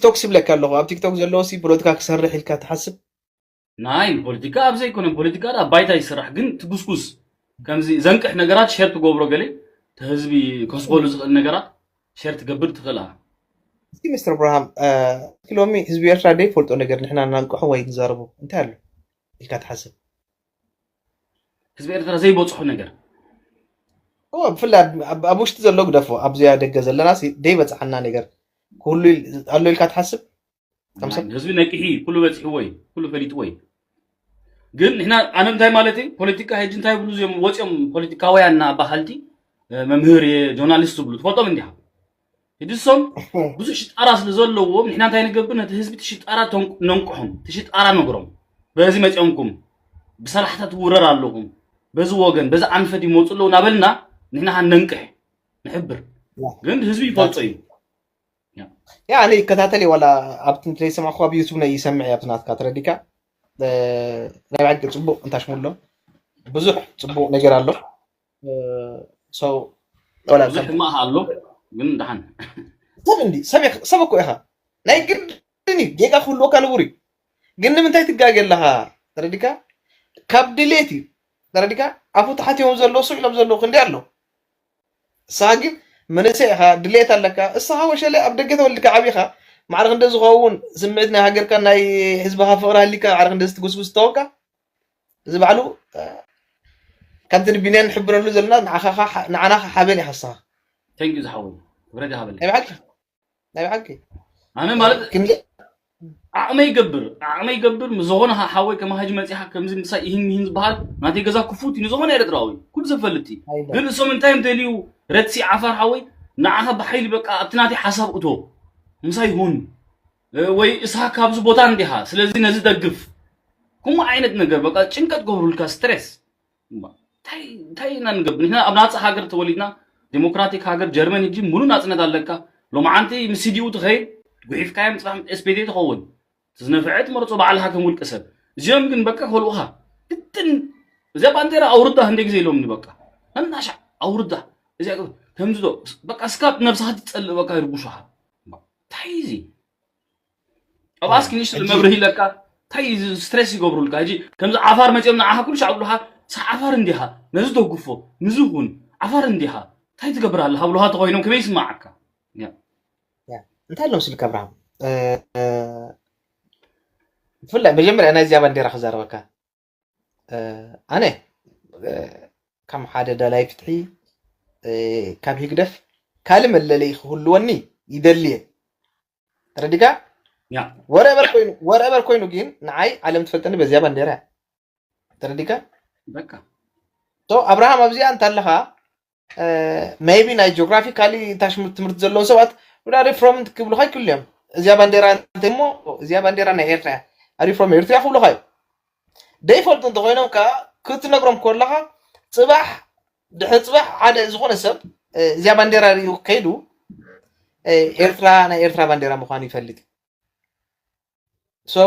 ቲክቶክ ይብለካ ኣለኹ። ኣብ ቲክቶክ ዘለዎ ሲ ፖለቲካ ክሰርሕ ኢልካ ትሓስብ? ናይ ፖለቲካ ኣብ ዘይኮነ ፖለቲካ ዳ ባይታ ይስራሕ፣ ግን ትጉስጉስ ከምዚ ዘንቅሕ ነገራት ሸር ትገብሮ፣ ገለ ህዝቢ ከስበሉ ዝኽእል ነገራት ሸር ትገብር ትኽእል። እስቲ ሚስተር ኣብርሃም፣ ሎሚ ህዝቢ ኤርትራ ደይፈልጦ ነገር ንሕና እናንቅሖ ወይ ንዛረቦ እንታይ ኣሎ ኢልካ ትሓስብ? ህዝቢ ኤርትራ ዘይበፅሖ ነገር ብፍላይ ኣብ ውሽጢ ዘሎ ግደፎ፣ ኣብዚኣ ደገ ዘለና ደይበፅሓና ነገር ክህሉ ኣሎ ኢልካ ትሓስብ? ህዝቢ ነቂሒ ኩሉ በፂሕዎ እዩ፣ ኩሉ ፈሊጥዎ እዩ። ግን ንሕና ኣነ እንታይ ማለት እዩ፣ ፖለቲካ ሕጂ እንታይ ብሉ እዮም ወፂኦም ፖለቲካውያን እና በሃልቲ መምህር የ ጆርናሊስት ዝብሉ ትፈልጦም እንዲኻ። ሕጂ እሶም ብዙሕ ሽጣራ ስለ ዘለዎም ንሕና እንታይ ንገብር፣ ነቲ ህዝቢ ትሽጣራ ነንቅሖም፣ ትሽጣራ ነግሮም። በዚ መፂኦምኩም ብሰላሕታ ትውረር ኣለኹም፣ በዚ ወገን በዚ ኣንፈት ይመፁ ኣለዉ እናበልና ንሕና ነንቅሕ ንሕብር። ግን ህዝቢ ይፈልጦ እዩ። ያ ኣነ ይከታተል ዋላ ኣብቲ ዘይሰማዕኩ ኣብ ዩቱብ ናይ ይሰምዕ ኣብቲ ናትካ ተረዲካ። ናይ ብሓቂ ፅቡቅ እንታሽሙሎ ብዙሕ ፅቡቅ ነገር ኣሎ። ብዙሕ ሕማቅ ኣሎ ግን ደሓን ሰብ እንዲ ሰብ እኮ ኢኻ። ናይ ግድን እዩ ጌጋ ክህልወካ ንቡር እዩ። ግን ንምንታይ ትጋገ ኣለኻ ተረዲካ? ካብ ድሌት እዩ ተረዲካ? ኣፉ ተሓቲዎም ዘለዉ ስቕ ኢሎም ዘለዉ ክንደይ ኣለዉ። ንስኻ ግን መንእሰይ ኢኻ፣ ድሌት ኣለካ። እስኻ ወሸለ ኣብ ደገ ተወሊድካ ዓቢኻ፣ ማዕረ ክንደ ዝኸውን ስምዒት ናይ ሃገርካ ናይ ህዝብኻ ፍቕሪ ሃሊካ ማዕረ ክንደ ዝትጉስጉስ ተወካ። እዚ ባዕሉ ከምቲ ንቢንያን ንሕብረሉ ዘለና ንዓኻ ሓበን ኢኻ እስኻ። ተንኪ ዝሓወይ ክብረት ይሃበለይ። ናይ ብሓቂ ናይ ብሓቂ ኣነ ማለት ዓቕመይ ይገብር ዓቕመይ ይገብር ምስ ዝኾነ ሓወይ ከማሃጅ መፂኻ ከምዚ ምሳይ ይህን ምሂን ዝበሃል ናተይ ገዛ ክፉት እዩ ንዝኾነ ኤርትራዊ ኩሉ ሰብ ፈልጥ እዩ። ግን እሶም እንታይ እዮም ደልዩ ረትሲ ዓፋር ሓወይ ንዓኻ ብሓይሊ በቃ ኣብቲ ናተይ ሓሳብ እቶ ምሳይ ይሁን ወይ እሳ ካብዚ ቦታ እንዲኻ ስለዚ ነዚ ደግፍ። ኩምኡ ዓይነት ነገር በቃ ጭንቀት ገብሩልካ ስትሬስ። እንታይ እንታይ ኢና ንገብር ንሕና ኣብ ናፃ ሃገር ተወሊድና ዴሞክራቲክ ሃገር ጀርመን ሕጂ ሙሉ ናፅነት ኣለካ። ሎማዓንቲ ምስ ሲዲኡ ትኸይድ ጉሒፍካዮም ፅባሕ ምስ ኤስፔዴ ትኸውን። ዝነፍዐ ትመርፆ ባዕልኻ ከም ውልቀ ሰብ። እዚኦም ግን በቃ ከልኡኻ ግድን እዚኣ ባንዴራ ኣውርዳ ክንደይ ግዜ ኢሎምኒ በቃ ነናሻዕ ኣውርዳ እዚኣ ከምዚ ዶ በቃ እስካብ ነብስኻ ትፀልእ በቃ ይርጉሹኻ። እንታይ እዚ ኣብ ኣስኪ ንእሽቶ መብርሂ ኢለካ እንታይ እዚ ስትሬስ ይገብሩልካ ሕጂ ከምዚ ዓፋር መፂኦም ንዓኻ ኩሉ ሻዕ ብሉኻ ሳ ዓፋር እንዲኻ ነዚ ተጉፎ ንዚ እውን ዓፋር እንዲኻ እንታይ ትገብር ኣለኻ ብሉኻ ተኮይኖም ከመይ ይስማዓካ? እንታይ ኣሎ ምስልካ ኣብርሃም ብፍላይ መጀመርያ ናይዚኣ ባንዴራ ክዛረበካ ኣነ ከም ሓደ ደላይ ፍትሒ ካብ ህግደፍ ካልእ መለለይ ክህልወኒ ይደሊ እየ። ተረዲካ? ወረበር ኮይኑ ወረበር ኮይኑ ግን ንዓይ ዓለም ትፈልጠኒ በዚያ ባንዴራ እያ። ተረዲካ? በቃ ኣብርሃም ኣብዚኣ እንተ ኣለኻ maybe ናይ ጂኦግራፊካሊ ታሽሙት ትምህርቲ ዘለዎም ሰባት where are you from ክብሉኻ ይክእሉ እዮም። እዚኣ ባንዴራ እንታይ እሞ እዚኣ ባንዴራ ናይ ኤርትራ እያ። Are you from ኤርትራ ክብሉኻ እዩ። ደይፈልጡ እንተኮይኖም ከዓ ክትነግሮም ከለኻ ፅባሕ ድሕሪ ፅባሕ ሓደ ዝኾነ ሰብ እዚኣ ባንዴራ ሪኡ ከይዱ ኤርትራ ናይ ኤርትራ ባንዴራ ምዃኑ ይፈልጥ እዩ። So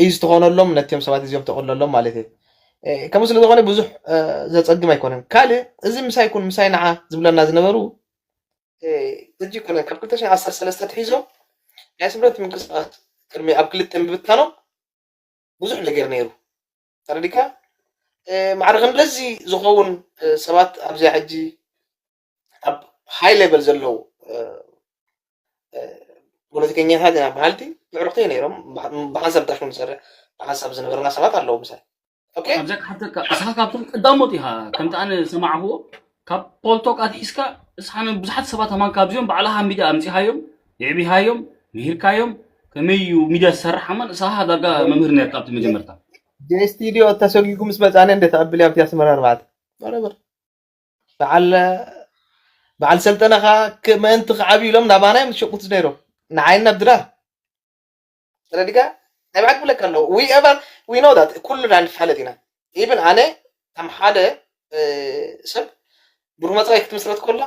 እዩ ዝተኾነሎም ነቲኦም ሰባት እዚኦም ተቐለሎም ማለት እዩ። ከምኡ ስለ ዝኾነ ብዙሕ ዘፀግም ኣይኮነን። ካልእ እዚ ምሳይ ይኩን ምሳይ ንዓ ዝብለና ዝነበሩ ሕጂ ይኮነ ካብ ክልተ ሽሕን ዓሰርተ ሰለስተ ኣትሒዞም ናይ ስምረት ምንቅስቃስ ቅድሚ ኣብ ክልተ ምብታኖም ብዙሕ ነገር ነይሩ። ተረዲካ? ማዕረ ክንደዚ ዝኸውን ሰባት ኣብዚኣ ሕጂ ኣብ ሃይ ሌቨል ዘለዉ ፖለቲከኛታት ኢና በሃልቲ ምዕሩኽቲ ነይሮም። ብሓንሳብ ዳሽ ንሰርሕ ብሓንሳብ ዝነበርና ሰባት ኣለዉ ምሳይ። ኣብዛ ክሓተካ እስኻ ካብቶም ቀዳሞት ኢኻ ከምቲ ኣነ ዝሰማዕኽዎ ካብ ፖልቶክ ኣትሒዝካ እስኻ ብዙሓት ሰባት ኣማን ካብዚኦም ባዕልኻ ሚድያ ኣምፂኻዮም የዕቢኻዮም ምሂርካዮም ከመይ እዩ ሚድያ ዝሰርሕ ኣማን እስኻ ዳርጋ መምህር ነርካ ኣብቲ መጀመርታ ጀስቲድዮ ተሰጊጉ ምስ መፃነ እንደ ተቐብል ኣብቲ ኣስመራ ኣርባዕተ በረበር በዓል በዓል ሰልጠነ ኸዓ ምእንቲ ክዓብዩ ኢሎም ናባና እዮም ዝሸቁቱ ነይሮም። ንዓይ ናብ ድራር ተረዲካ ናይ ብሓቂ ብለካ ኣለዉ we ever we know that ኩልና ንፋለጥ ኢና። ኢብን ኣነ ከም ሓደ ሰብ ብሩህ መፃኢ ክትምስረት ከላ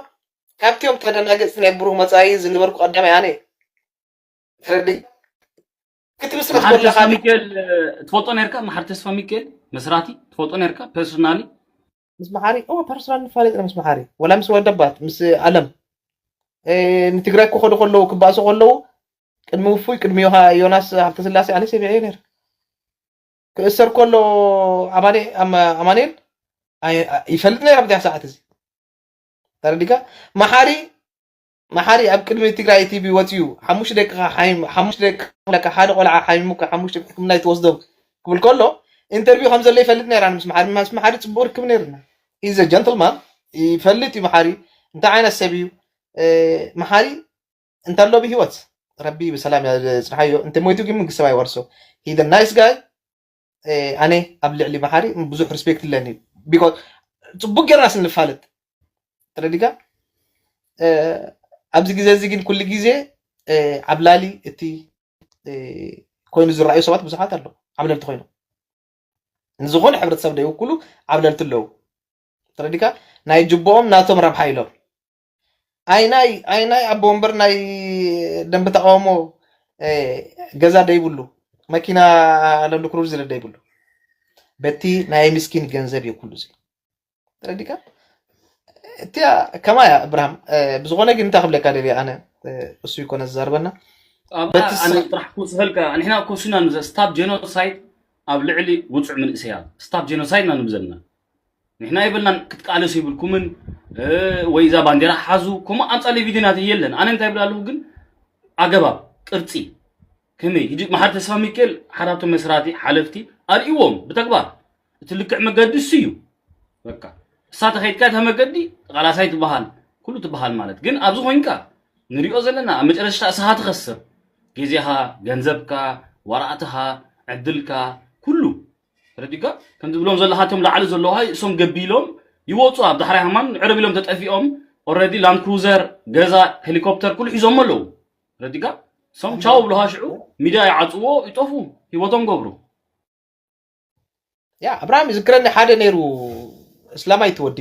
ካብቲኦም ተደናገፅቲ ናይ ብሩህ መፃኢ ዝነበርኩ ቀዳማይ ኣነ ተረዲ ክትምስረት መሓሪ ከለካ ተስፋ ሚካኤል ትፈልጦ ነርካ? መሓሪ ተስፋ ሚካኤል መስራቲ ትፈልጦ ነርካ personally? ምስ መሓሪ እወ ፐርሶናል ንፋለጥ ኢና ምስ መሓሪ ወላ ምስ ወደባት ምስ ኣለም ንትግራይ ክኸዱ ከለዉ ክባእሱ ከለዉ ቅድሚ ውፉይ ቅድሚ ዮሃ- ዮናስ ሃብተስላሴ ኣነ ሰሚዐዮ ነይረ። ክእሰር ከሎ ኣማኔ- ኣማ- ኣማኑኤል ኣይ- ይፈልጥ ነይረ ኣብዚኣ ሰዓት እዚ። ተረዲካ? መሓሪ መሓሪ ኣብ ቅድሚ ትግራይ ቲቪ ወፂኡ ሓሙሽተ ደቅኻ ሓይም- ሓሙሽተ ደቅኻ ሓደ ቆልዓ ሓይሙካ ሓሙሽተ ሕክምና ይትወስዶም ክብል ከሎ ኢንተርቪው ከም ዘሎ ይፈልጥ ነይረ። ኣነ ምስ መሓሪ ምስ መሓሪ ፅቡቅ ርክብ ነይርና። ኢዘ ጀንትልማን ይፈልጥ እዩ መሓሪ እንታይ ዓይነት ሰብ እዩ። መሓሪ እንተሎ ብህይወት ረቢ ብሰላም ያጽንሓዮ፣ እንተ ሞይቱ ግን መንግስቲ ሰማይ ይወርሶ። He the nice guy። ኣነ ኣብ ልዕሊ መሓሪ ብዙሕ ሪስፔክት ኣለኒ። ቢኮዝ ጽቡቅ ጌርና ስንፋለጥ ተረዲካ። ኣብዚ ግዜ እዚ ግን ኩሉ ግዜ ዓብላሊ እቲ ኮይኑ ዝረኣዩ ሰባት ብዙሓት ኣለዉ። ዓብለልቲ ኮይኖም ንዝኾነ ሕብረተሰብ ዘይውክሉ ዓብለልቲ ኣለዉ። ተረዲካ። ናይ ጅቦኦም ናቶም ረብሓ ኢሎም ኣይናይ ኣይናይ ኣቦ ወንበር ናይ ደንበ ተቃውሞ ገዛ ደይብሉ መኪና ለንድ ክሩዘር ደይብሉ በቲ ናይ ምስኪን ገንዘብ እዩ ኩሉ እዚ ተረዲካ። እቲያ ከማያ እብርሃም ብዝኾነ ግን እንታይ ክብለካ ደልየ ኣነ እሱ ይኮነ ዝዛርበና ኣብኣ ኣነ ጥራሕ ክውስኸልካ ንሕና ኮሱና ንዘ ስታፕ ጄኖሳይድ ኣብ ልዕሊ ውፁዕ መንእሰያት ስታፕ ጄኖሳይድ ኢና ንብዘልና ንሕና የብልናን ክትቃለሱ ይብልኩምን ወይ እዛ ባንዴራ ሓዙ ከምኡ ኣምፃለይ ቪድዮ ናተይ የለን ኣነ እንታይ ይብል ኣለኹ ግን ኣገባብ ቅርፂ ከመይ ሕጂ መሓር ተስፋ ሚካኤል ሓደ ኣብቶም መስራቲ ሓለፍቲ ኣርእዎም ብተግባር እቲ ልክዕ መገዲ እሱ እዩ በቃ እሳ ተኸይድካ እታ መገዲ ቃላሳይ ትበሃል ኩሉ ትበሃል ማለት ግን ኣብዚ ኮይንካ ንሪኦ ዘለና ኣብ መጨረሽታ እስኻ ትኸስር ግዜኻ ገንዘብካ ወራእትኻ ዕድልካ ኩሉ ረዲካ ከምቲ ብሎም ዘለኻቶም ላዕሊ ዘለዋ እሶም ገቢሎም ይወፁ ኣብ ዳሕራይ ሃማን ዕረብ ኢሎም ተጠፊኦም ኦረዲ ላንድ ክሩዘር ገዛ ሄሊኮፕተር ኩሉ ሒዞም ኣለዉ ረዲካ እሶም ቻው ብለኻ ሽዑ ሚድያ ይዓፅዎ ይጠፉ ህይወቶም ገብሩ ያ ኣብርሃም ይዝክረኒ ሓደ ነይሩ እስላማይ ትወዲ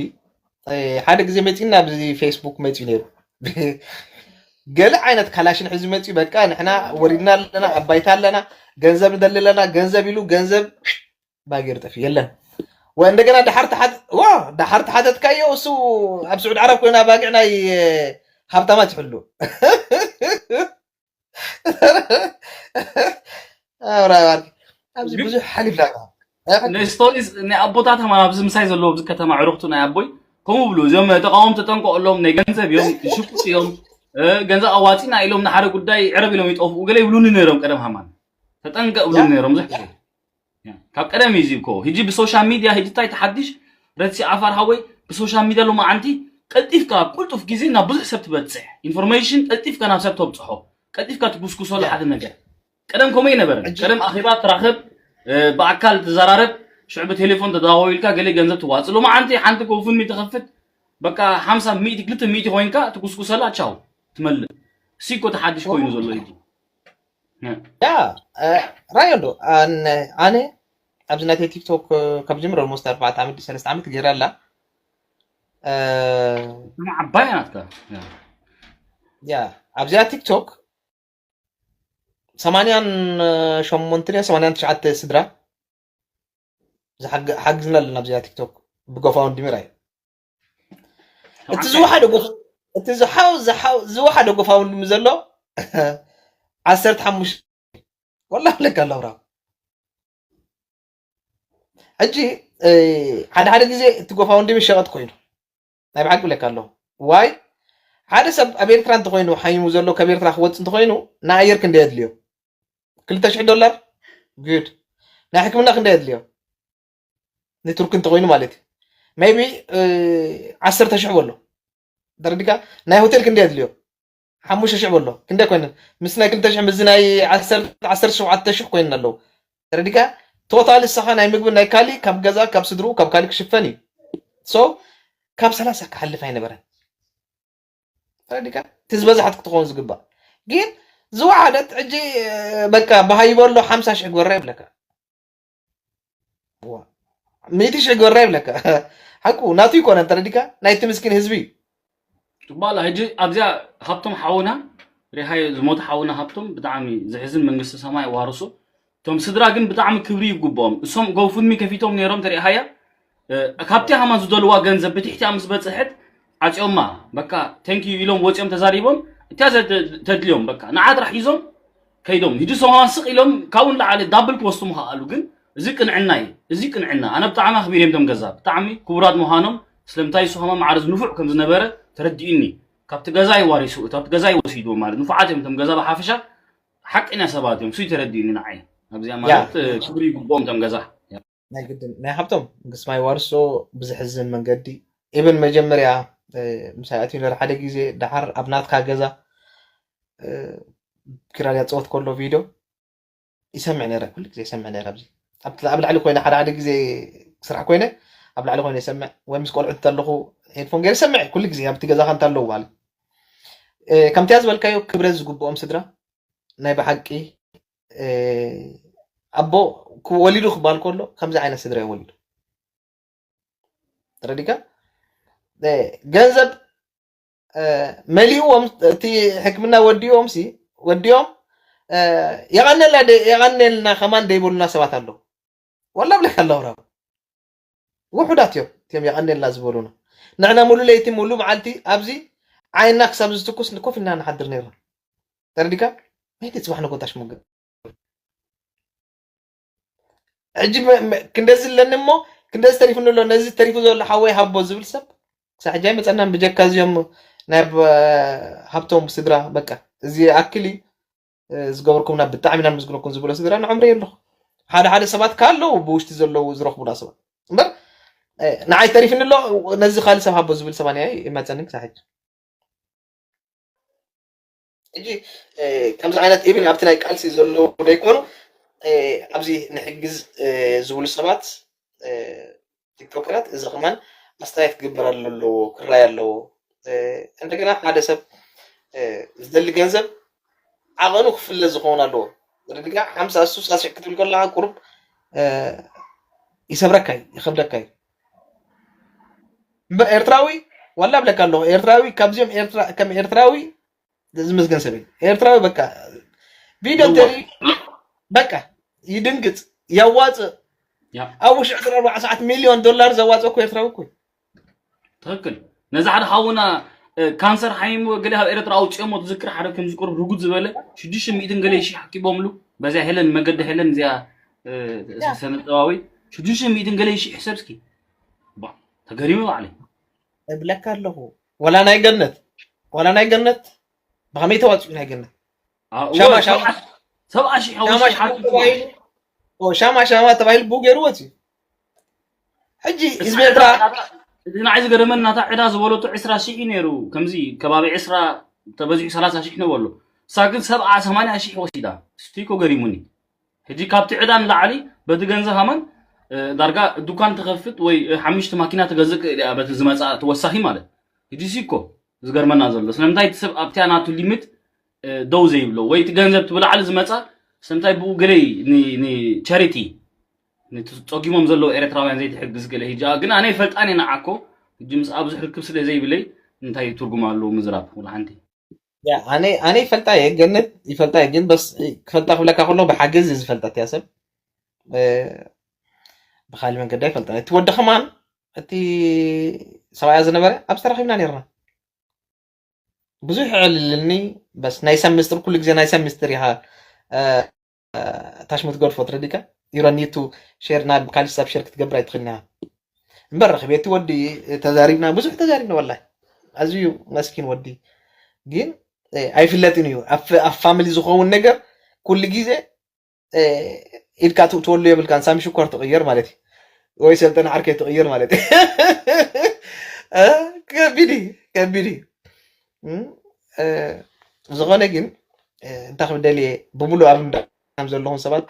ሓደ ግዜ መፂና ኣብዚ ፌስቡክ መፂኡ ነይሩ ገለ ዓይነት ካላሽን ሕዚ መፂኡ በቃ ንሕና ወሪድና ኣለና ኣብ ባይታ ኣለና ገንዘብ ንደሊ ኣለና ገንዘብ ኢሉ ገንዘብ ባጌር ጠፊ የለን ወ እንደገና ዳሓር ተሓት ዋ ዳሓር ተሓተትካዮ እሱ ኣብ ስዑድ ዓረብ ኮይና ባጊዕ ናይ ሃብታማት ይሕሉ ኣብዚ ብዙሕ ሓሊፍና ናይ ስቶሪስ ናይ ኣቦታት ሃማን ኣብዚ ምሳይ ዘለዎ ኣብዚ ከተማ ዕሩኽቱ ናይ ኣቦይ ከምኡ ብሉ እዚኦም ተቃወም ተጠንቀቀሎም ናይ ገንዘብ እዮም ሽቁጥ እዮም ገንዘብ ኣዋፂና ኢሎም ንሓደ ጉዳይ ዕረብ ኢሎም ይጠፍኡ ገለ ይብሉኒ ነይሮም ቀደም ሃማን ተጠንቀቅ ብሉኒ ነይሮም ብዙሕ ግዜ ካብ ቀደም እዩ እኮ ሕጂ ብሶሻል ሚድያ ሕጂ እንታይ ተሓድሽ ረትሲ ዓፋር ሃወይ ብሶሻል ሚድያ ሎማዓንቲ ቀልጢፍካ ኣብ ቁልጡፍ ግዜ ናብ ብዙሕ ሰብ ትበፅሕ ኢንፎርሜሽን ቀልጢፍካ ናብ ሰብ ተብፅሖ ቀልጢፍካ ትጉስጉሰሉ ሓደ ነገር ቀደም ከምኡ ኣይነበረን ቀደም ኣኼባ ትራኸብ ብኣካል ትዘራረብ ሽዑ ብቴሌፎን ተደዋወልካ ገለ ገንዘብ ትዋፅእ ሎማዓንቲ ሓንቲ ጎፉንሚ ትኸፍት በቃ ሓምሳ ሚእቲ ክልተ ሚእቲ ኮይንካ ትጉስጉሰላ ቻው ትመልእ እሲ እኮ ተሓድሽ ኮይኑ ዘሎ እዩ ያ ራዮ እንዶ ኣነ ኣብዚ ናተይ ቲክቶክ ካብ ጅምር ኦልሞስት ኣርባዕተ ዓመት ሰለስተ ዓመት ገይረ ኣላ ዓባይ ናትካ ያ ኣብዚኣ ቲክቶክ ሰማንያን ሸሞንትን ሰማንያን ትሽዓተ ስድራ ሓግዝና ኣለና ኣብዚኣ ቲክቶክ ብጎፋውንድሚ ራዮ እቲ ዝወሓደ ጎፋ እቲ ዝሓው ዝሓው ዝወሓደ ጎፋውንድሚ ዘሎ ዓሰርተ ሓሙሽተ ወላ ኣለካ ኣለውራ ሕጂ ሓደ ሓደ ግዜ እቲ ጎፋውንድሚ ሸቐጥ ኮይኑ ናይ ብሓቂ ብለካ ኣለኹ ዋይ ሓደ ሰብ ኣብ ኤርትራ እንተኮይኑ ሓይሙ ዘሎ ካብ ኤርትራ ክወፅ እንተኮይኑ ንኣየር ክንደይ ኣድልዮ ክልተ ሽሕ ዶላር good ናይ ሕክምና ክንደይ ኣድልዮ ንቱርኪ እንተኮይኑ ማለት እዩ maybe ዓሰርተ ሽሕ በሎ ተረዲካ ናይ ሆቴል ክንደይ ኣድልዮ ሓሙሽተ ሽሕ በሎ ክንደይ ኮይነን ምስ ናይ ክልተ ሽሕ ምስ ናይ ዓሰርተ ሸውዓተ ሽሕ ኮይነን ኣለዉ ተረዲካ ቶታል እሳኻ ናይ ምግቢ ናይ ካሊ ካብ ገዛ ካብ ስድርኡ ካብ ካሊ ክሽፈን እዩ so ካብ ሰላሳ ክሓልፍ ኣይነበረን ተረዲካ እቲ ዝበዛሕት ክትኸውን ዝግባእ ግን ዝወሓደት ሕጂ በቃ ብሃይበሎ ሓምሳ ሽሕ ግበራ ይብለካ ሚእቲ ሽሕ ግበራ ይብለካ ሓቁ ናቱ ይኮነ ተረዲካ ናይቲ ምስኪን ህዝቢ እዩ ባላ ሕጂ ኣብዚኣ ሃብቶም ሓውና ሪሃይ ዝሞተ ሓውና ሃብቶም ብጣዕሚ ዝሕዝን መንግስቲ ሰማይ ዋርሱ እቶም ስድራ ግን ብጣዕሚ ክብሪ ይግብኦም እሶም ጎፉንሚ ከፊቶም ነይሮም ተሪእሃያ ካብቲ ሃማ ዝደልዋ ገንዘብ ብትሕቲያ ምስ በፅሐት ዓፅዮማ በቃ thank you ኢሎም ወፂኦም ተዛሪቦም እቲያ ተድልዮም በቃ ንዓ ጥራሕ ሒዞም ከይዶም ሂዱ ሰማን ስቕ ኢሎም ካብኡ ንላዕሊ ዳብል ክወስዱ ምኽኣሉ። ግን እዚ ቅንዕና እዩ። እዚ ቅንዕና ኣነ ብጣዕሚ ኣኽቢር እዮም። ቶም ገዛ ብጣዕሚ ክቡራት ምዃኖም ስለምንታይ እሱ ከማ ማዕረ ዝንፉዕ ከም ዝነበረ ተረዲኡኒ። ካብቲ ገዛ ይዋሪሱ ካብቲ ገዛ ይወሲድዎ ማለት ንፉዓት እዮም። ቶም ገዛ ብሓፈሻ ሓቀኛ ሰባት እዮም። እሱ ተረዲኡኒ ንዓይ። ኣብዚኣ ማለት ክብሪ ይግብኦም ቶም ገዛ። ናይ ግድን ናይ ሃብቶም ግስማይ ዋርሶ ብዝሕዝን መንገዲ ኢብን መጀመርያ ምሳይ ኣትዩ ነር ሓደ ግዜ ደሓር ኣብ ናትካ ገዛ ኪራል ያፀወት ከሎ ቪድዮ ይሰምዕ ነረ። ኩሉ ግዜ ይሰምዕ ነረ። ኣብዚ ኣብ ላዕሊ ኮይነ ሓደ ሓደ ግዜ ስራሕ ኮይነ ኣብ ላዕሊ ኮይነ ይሰምዕ ወይ ምስ ቆልዑ እንተለኹ ሄድፎን ገይረ ይሰምዕ ኩሉ ግዜ ኣብቲ ገዛኻ እንተ ኣለዉ ማለት ከምቲያ ዝበልካዮ ክብረት ዝግብኦም ስድራ ናይ ብሓቂ ኣቦ ወሊዱ ክበሃል ከሎ ከምዚ ዓይነት ስድራ እዩ ወሊዱ። ተረዲካ? ገንዘብ መሊእዎም እቲ ሕክምና ወዲኦም ሲ ወዲኦም የቐነልና የቐነልና ከማን ደይበሉና ሰባት ኣለዉ። ወላ ብለካ ኣለዉ ራብ ውሑዳት እዮም እቲኦም የቐነልና ዝበሉና። ንሕና ሙሉ ለይቲ ሙሉ መዓልቲ ኣብዚ ዓይንና ክሳብ ዝትኩስ ኮፍ ኢልና ንሓድር ነርና። ተረዲካ? መይቲ ጽባሕ ንጎታሽ ሙገ ሕጂ ክንደዚ ኣለኒ እሞ ክንደዚ ተሪፉኒ ኣሎ። ነዚ ተሪፉ ዘሎ ሓወይ ሃቦ ዝብል ሰብ ክሳብ ሕጂ ኣይመፀናን። ብጀካ እዚኦም ናይ ሃብቶም ስድራ በቃ እዚ ኣክል እዩ። ዝገበርኩምና ብጣዕሚ ኢና ንምስግነኩም ዝበሎ ስድራ ንዕምሪ ኣለኹ። ሓደ ሓደ ሰባት ካለው ብውሽጢ ዘለዉ ዝረኽቡና ሰባት እምበር ንዓይ ተሪፍኒ ኣሎ። ነዚ ካልእ ሰብ ሃቦ ዝብል ሰባ ንያ ይመፀኒ ክሳብ ሕጂ። ሕጂ ከምዚ ዓይነት ኢብን ኣብቲ ናይ ቃልሲ ዘለዉ ደይኮኑ ኣብዚ ንሕግዝ ዝብሉ ሰባት ቲክቶከራት እዚ ከማን ኣስተያየት ክግበር ኣለዎ ክራይ ኣለዎ። እንደገና ሓደ ሰብ ዝደሊ ገንዘብ ዓቐኑ ክፍለ ዝኸውን ኣለዎ። ርድጋ ሓምሳ እሱ ሳስዕ ክትብል ከለካ ቁሩብ ይሰብረካ እዩ ይኸብደካ እዩ። እምበር ኤርትራዊ ዋላ ብለካ ኣለኹ ኤርትራዊ ካብዚኦም ኤርትራ ከም ኤርትራዊ ዝምስገን ሰብ እዩ። ኤርትራዊ በቃ ቪድዮ ተሪ በቃ ይድንግጽ ያዋጽእ ኣብ ውሽጢ ዕስራ ኣርባዕተ ሰዓት ሚልዮን ዶላር ዘዋጽእ እኮ ኤርትራዊ እኮ እዩ። ትኽክል። ነዚ ሓደ ሓውና ካንሰር ሓሚሙ ገለ ካብ ኤርትራ ኣውፅኦሞ ትዝክር ሓደ ከምዚ ቁሩብ ርጉድ ዝበለ ሽዱሽተ ሚእትን ገለ ሽሕ ሓኪቦምሉ በዚያ ሄለን መገዲ ሄለን እዚኣ ሰነጠባዊ ሽዱሽተ ሚእትን ገለ ሽሕ ሰብ እስኪ ተገሪመ ባዕለይ እብለካ ኣለኹ። ዋላ ናይ ገነት ዋላ ናይ ገነት ብኸመይ ተዋፅኡ ናይ ገነት ሻማ ሻማ ሻማ ሻማ ተባሂሉ ብኡ ገይሩ ወፅዩ። ሕጂ ህዝቢ ኤርትራ እቲ ንዓይ ዝገረመኒ ናታ ዕዳ ዝበለቶ ዕስራ ሽሕ እዩ ነይሩ። ከምዚ ከባቢ ዕስራ ተበዚሑ ሰላሳ ሽሕ ነበሎ እሳ ግን ሰብዓ ሰማንያ ሽሕ ወሲዳ። ስቲኮ ገሪሙኒ። ሕጂ ካብቲ ዕዳ ንላዕሊ በቲ ገንዘብ ሃማን ዳርጋ ዱኳን ትኸፍት ወይ ሓሙሽተ ማኪና ትገዝእ ክእል እያ በቲ ዝመፃ ተወሳኺ ማለት ሕጂ ሲኮ ዝገርመና ዘሎ ስለምንታይ እቲ ሰብ ኣብቲያ ናቱ ሊሚት ደው ዘይብሎ ወይ እቲ ገንዘብ ትብላዕሊ ዝመፃ ስለምንታይ ብኡ ገለይ ንቻሪቲ ጸጊሞም ዘለዉ ኤርትራውያን ዘይትሕግዝ ገለ ሂጂ ግን ኣነ ይፈልጣን እየ ንዓኮ ሕጂ ምስ ኣብዚ ርክብ ስለ ዘይብለይ እንታይ ትርጉም ኣለዎ ምዝራብ ወላ ሓንቲ ኣነ ኣነ ይፈልጣ እየ ገነት ይፈልጣ እየ ግን በስ ክፈልጣ ክብለካ ከሎ ብሓገዝ ዝፈልጣ እያ ሰብ ብካሊ መንገዲ ኣይፈልጣ እቲ ወዲ ከማን እቲ ሰብኣያ ዝነበረ ኣብዚ ተራኺብና ነርና ብዙሕ ዕልልኒ በስ ናይ ሰብ ምስጥር ኩሉ ግዜ ናይ ሰብ ምስጥር ኢኻ ታሽሙ ትገድፎ ትረዲካ you don't need to share ናብ ካልእ ሰብ share ክትገብር ኣይትኽእልን ኢኻ እምበር ረኺበ እቲ ወዲ ተዛሪብና ብዙሕ ተዛሪብና ወላሂ ኣዝዩ መስኪን ወዲ ግን ኣይፍለጥን እዩ ኣብ family ዝኸውን ነገር ኩሉ ግዜ ኢድካ ትእትወሉ የብልካን ሳሚ ሽኮር ትቕየር ማለት እዩ ወይ ሰልጠነ ዓርከይ ትቕየር ማለት እዩ ከቢድ እዩ ከቢድ እዩ ዝኾነ ግን እንታይ ክብል ደልየ ብሙሉእ ኣብ ዘለኹም ሰባት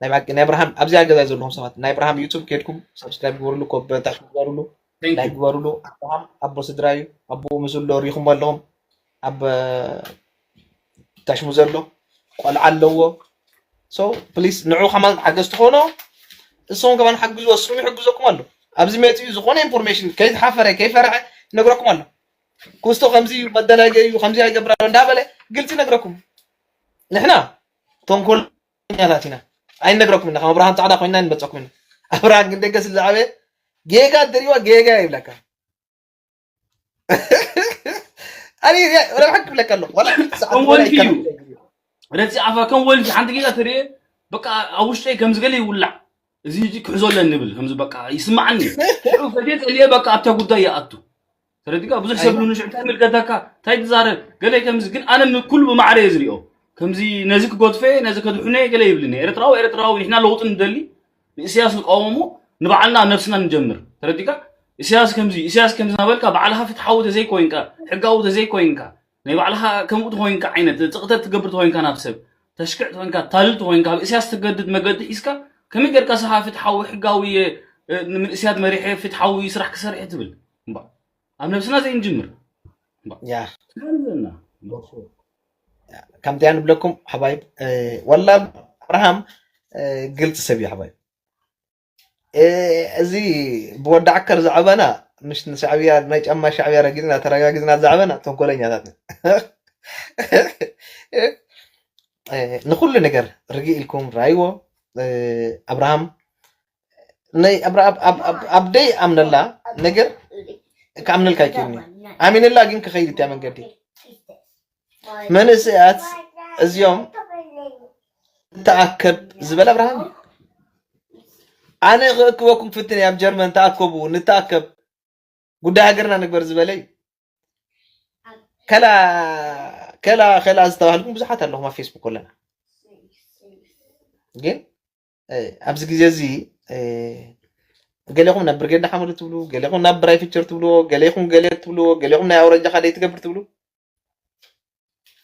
ናይ ብሓቂ ናይ ኣብርሃም ኣብዚኣ ገዛ ዘለኹም ሰባት ናይ ኣብርሃም ዩቱብ ከድኩም ሳብስክራይብ ግበሩሉ ኮበንታ ግበሩሉ ናይ ግበሩሉ ኣብርሃም ኣቦ ስድራ እዩ ኣቦኡ ምስሉ ሪኹም ኣለኹም ኣብ ታሽሙ ዘሎ ቆልዓ ኣለዎ so please ንዑ ከማን ሓገዝ ትኾኖ እሶም ከማን ሓግዝዎ እሱም ይሕግዘኩም ኣሎ ኣብዚ መፂኡ ዝኾነ ኢንፎርሜሽን ከይዝሓፈረ ከይፈርሐ ይነግረኩም ኣሎ ኩስቶ ከምዚ እዩ መደናገ እዩ ከምዚ ኣይገብር ኣሎ እንዳበለ ግልፂ ይነግረኩም ንሕና ተንኮለኛታት ኢና ኣይነግረኩም ኢና ከም ኣብርሃም ፃዕዳ ኮይና ንመፀኩም ኢና ኣብርሃም ግን ደገ ስለ ዝዓበየ ጌጋ ድሪዋ ጌጋ ይብለካ ኣነ ረብሓ ክብለካ ኣለኹ ዋላ ክልተ ሰዓት ወላ ተንኮልቲ እዩ። ይከላከል። ረፂ ኣፋ ከም ወልፊ ሓንቲ ጌጋ ትርኤ በቃ ኣብ ውሽጠይ ከምዚ ገለ ይውላዕ። እዚ ሕጂ ክሕዞ ኣለኒ ንብል ከምዚ በቃ ይስማዓኒ። ሽዑ ፈትየ ፀልየ በቃ ኣብታ ጉዳይ ይኣቱ። ተረዲካ ብዙሕ ሰብ ሉኑ ሽዑ እንታይ ምልከተካ እንታይ ትዛረብ ገለ ከምዚ ግን ኣነ ንኩሉ ብማዕረ እየ ዝሪኦ። ከምዚ ነዚ ክጎትፈ ነዚ ከድሕነ ገለ ይብልኒ። ኤርትራዊ ኤርትራዊ ንሕና ለውጢ ንደሊ ንእስያስ ንቃወሞ ንባዕልና ኣብ ነብስና ንጀምር። ተረዲካ ኢስያስ ከምዚ ኢስያስ ከምዚ ናበልካ ባዕልኻ ፍትሓዊ ተዘይኮይንካ ሕጋዊ ተዘይኮይንካ ናይ ባዕልኻ ከምኡ ተኾይንካ ዓይነት ፅቕተት ትገብር ተኾይንካ ናብ ሰብ ተሽክዕ ተኾይንካ ታልል ተኾይንካ ኣብ እስያስ ትገድድ መገዲ ሒዝካ ከመይ ጌርካ ስኻ ፍትሓዊ ሕጋዊ እየ ንምንእስያት መሪሐ ፍትሓዊ ስራሕ ክሰርሕ ትብል እምባ ኣብ ነብስና ዘይንጅምር ያ ከምዚያ ንብለኩም ሓባይብ ወላ ኣብርሃም ግልፂ ሰብ እዩ ሓባይብ እዚ ብወዲ ዓከር ዛዕባና ምሽ ንሻዕብያ ናይ ጫማ ሻዕብያ ረጊፅና ተረጋጊፅና ዛዕባና ተንኮለኛታት ንኩሉ ነገር ርጊ ኢልኩም ራይዎ ኣብርሃም ናይ ኣብደይ ኣምነላ ነገር ክኣምነልካ ይክእልኒ ኣሚንላ ግን ክኸይድ እትያ መንገዲ መንእሰያት እዚኦም ንተኣከብ ዝበለ ኣብርሃም እዩ። ኣነ ክእክበኩም ክፍትን እየ ኣብ ጀርመን ተኣከቡ ንተኣከብ ጉዳይ ሃገርና ንግበር ዝበለ እዩ። ከላ ከላ ከላ ዝተባህልኩም ብዙሓት ኣለኹም ኣብ ፌስቡክ ኣለና ግን ኣብዚ ግዜ እዚ ገሌኹም ናብ ብርጌድ ንሓመዱ ትብሉ ገሌኹም ናብ ብራይ ፊቸር ትብልዎ ገሌኹም ገሌ ትብልዎ ገሌኹም ናይ ኣውረጃ ካደይ ትገብር ትብሉ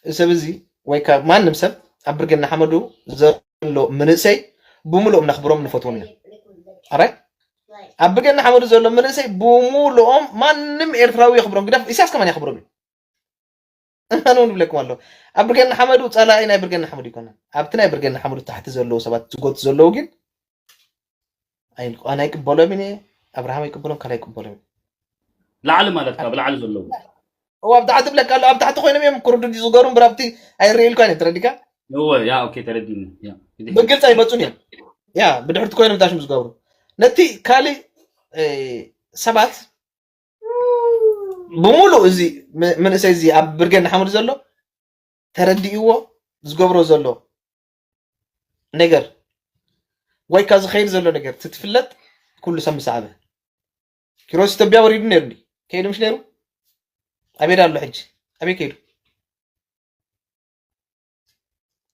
እዚ ሰብ እዚ ወይ ከዓ ማንም ሰብ ኣብ ብርጌድ ንሓመዱ ዘሎ ምንእሰይ ብምሉኦም ነኽብሮም ንፈትዎም ኢና ኣራይ ኣብ ብርጌድ ንሓመዱ ዘሎ ምንእሰይ ብምሉኦም ማንም ኤርትራዊ የኽብሮም ግደፍ ኢሳያስ ከማን የኽብሮም እዩ እማን እውን ይብለኩም ኣሎ ኣብ ብርጌድ ንሓመዱ ፀላኢ ናይ ብርጌድ ንሓመዱ ይኮነን ኣብቲ ናይ ብርጌድ ንሓመዱ ታሕቲ ዘለዉ ሰባት ዝጎት ዘለዉ ግን ኣነ ኣይቅበሎም እየ ኣብርሃም ኣይቅበሎም ካልእ ኣይቅበሎም እዩ ላዕሊ ማለት ካብ ላዕሊ ዘለዉ እዋ ኣብ ታሕቲ ብለካ ኣሎ ኣብ ታሕቲ ኮይኖም እዮም ክርዱ ዝገሩ እምበር ኣብቲ ኣይርእየልኳን እየ ተረዲካ እወ ያ ኦኬ ተረዲኒ ያ ብግልፂ ኣይመፁን እዮም ያ ብድሕርቲ ኮይኖም ታሽም ዝገብሩ ነቲ ካልእ ሰባት ብምሉእ እዚ መንእሰይ እዚ ኣብ ብርጌድ ንሓመዱ ዘሎ ተረዲእዎ ዝገብሮ ዘሎ ነገር ወይ ካብ ዝኸይድ ዘሎ ነገር ትትፍለጥ ኩሉ ሰብ ምሰዓበ ኪሮስ ኢትዮጵያ ወሪዱ ነይሩ እንዲ ከይዱ ምሽ ነይሩ ኣበይ ኣሎ ሕጂ ኣበይ ከይዱ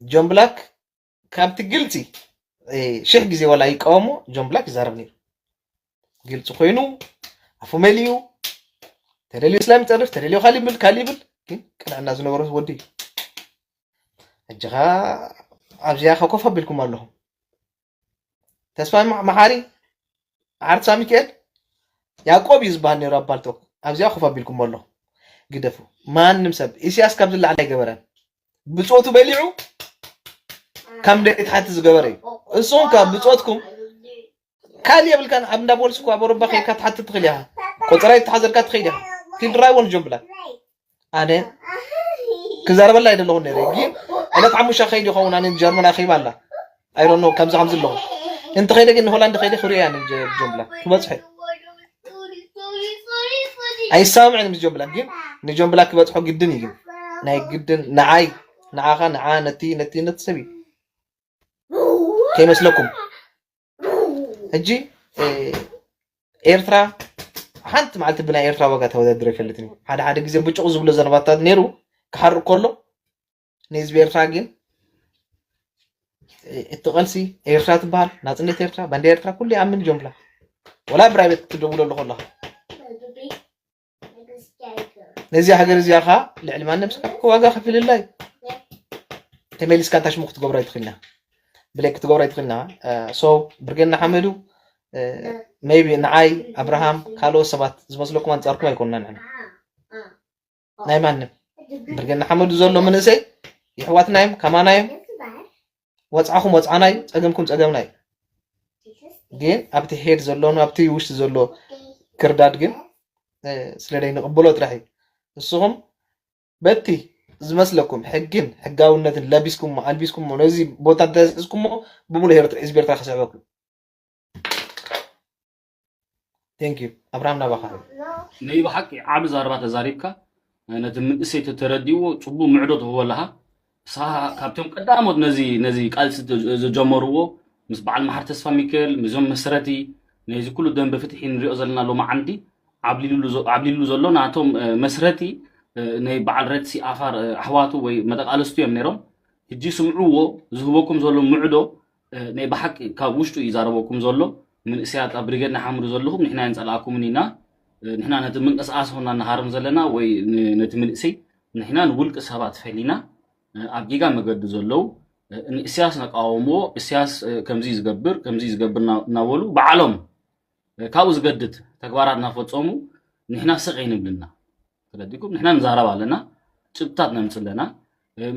ጆን ብላክ ካብቲ ግልፂ ሽሕ ግዜ ዋላ ይቃወሞ ጆን ብላክ ይዛረብ ነይሩ ግልፂ ኮይኑ ኣፉ መሊኡ ተደልዩ እስላም ይፀርፍ ተደልዩ ካል ይብል ካል ይብል ግን ቅንዕና ዝነበሮ ወዲ እዩ ሕጂ ኸ ኣብዚኣ ከ ኮፍ ኣቢልኩም ኣለኹም ተስፋ መሓሪ ዓርሳ ሚካኤል ያዕቆብ እዩ ዝበሃል ነይሩ ኣብ ባልቶክ ኣብዚኣ ኮፍ ኣቢልኩም ኣለኹም ግደፉ ማንም ሰብ ኢስያስ ካብ ዝለዓል ኣይገበረን ብፆቱ በሊዑ ካብ ደቂ ትሓቲ ዝገበረ እዩ እሱም ካብ ብፆትኩም ካልእ የብልካን ኣብ እንዳ ቦልስ እኮ ኣብ ኣውሮባ ከይድካ ትሓትት ትኽእል ኢኻ ቆፀራ ይተሓዘልካ ትኽእል ኢኻ ኪድ ራይዎ ንጆን ብላክ ኣነ ክዛረበላ ኣይደለኹን ነይረ ግን ዕለት ሓሙሻ ከይድ ይኸውን ኣነ ጀርመን ኣኺባ ኣላ ኣይሮኖ ከምዚ ከምዚ ኣለኹ እንተ ከይደ ግን ንሆላንድ ከይደ ክሪኦ እያ ንጆን ብላክ ክበፅሐ ኣይሰማምዕን ምስ ጆን ብላክ ግን ንጆን ብላክ ክበፅሖ ግድን እዩ ግን ናይ ግድን ንዓይ ንዓኻ ንዓ ነቲ ነቲ ነቲ ሰብ እዩ ከይመስለኩም ሕጂ ኤርትራ ሓንቲ መዓልቲ ብናይ ኤርትራ ዋጋ ተወዳድረ ይፈልጥን ሓደ ሓደ ግዜ ብጭቑ ዝብሎ ዘረባታት ነይሩ ክሓርቅ ከሎ ንህዝቢ ኤርትራ ግን እቲ ቐልሲ ኤርትራ ትበሃል ናፅነት ኤርትራ ባንዴራ ኤርትራ ኩሉ ይኣምን ጆምላ ወላ ብራይ ቤት ትደውለሉ ከለኻ ነዚኣ ሃገር እዚኣ ኸዓ ልዕሊ ማንም ሰብ ዋጋ ከፊልላ እዩ ተመሊስካ እንታይ ሽሙ ክትገብሮ ኣይትኽእልና ብለይ ክትገብሮ ኣይትኽእልና ሶ ብርጌድ ንሓመዱ maybe ንዓይ ኣብርሃም ካልኦት ሰባት ዝመስለኩም ኣንፃርኩም ኣይኮንና ንሕና ናይ ማንም ብርጌድ ንሓመዱ ዘሎ መንእሰይ የሕዋትና እዮም ከማና እዮም ወፅዓኹም ወፅዓና እዩ ፀገምኩም ፀገምና እዩ ግን ኣብቲ ሄድ ዘሎ ኣብቲ ውሽጢ ዘሎ ክርዳድ ግን ስለደይ ንቕበሎ ጥራሕ እዩ ንስኹም በቲ ዝመስለኩም ሕግን ሕጋውነትን ለቢስኩሞ ኣልቢስኩሞ ነዚ ቦታ እንተዝሕዝኩሞ ብምሉእ ህዝቢ ኤርትራ ክስዕበኩም Thank you ኣብርሃም ናባኻ ናይ ብሓቂ ዓቢ ዛረባ ተዛሪብካ ነቲ ምንእሰይ ተተረዲዎ ጽቡቅ ምዕዶ ትህቦ ኣለኻ ንስኻ ካብቶም ቀዳሞት ነዚ ነዚ ቃልሲ ዝ- ዝጀመርዎ ምስ በዓል መሓር ተስፋ ሚካኤል፣ ምስዞም መስረቲ ነዚ ኩሉ ደንበ ፍትሒ ንሪኦ ዘለና ሎማዓንቲ ዓብሊሉ ዞ- ዓብሊሉ ዘሎ ናቶም እ፣ መስረቲ እ፣ ናይ በዓል ረትሲ ዓፋር እ፣ ኣሕዋቱ ወይ መጠቃለስቱ እዮም ነይሮም። ሕጂ ስምዕዎ፣ ዝህበኩም ዘሎ ምዕዶ እ፣ ናይ ብሓቂ ካብ ውሽጡ እዩ ይዛረበኩም ዘሎ። መንእሰያት ኣብ ብሪገድ ንሓምሩ ዘለኹም ንሕና የንጸላእኩምን ኢና። እ፣ ንሕና ነቲ ምንቅስቃስ ሆና ንሃርም ዘለና ወይ ን- ነቲ ምንእሰይ ንሕና ንውልቂ ሰባት ፈሊና ኣብ ጌጋ መገዲ ዘለዉ ንእስያስ ነቃወምዎ። እስያስ ከምዚ ዝገብር ከምዚ ዝገብር እናበሉ ባዕሎም ካብኡ ዝገድድ ተግባራት እናፈፀሙ ንሕና ስቕ ኣይንብልና። ተረዲኩም ንሕና ንዛረብ ኣለና፣ ጭብጥታት ነምፅ ኣለና።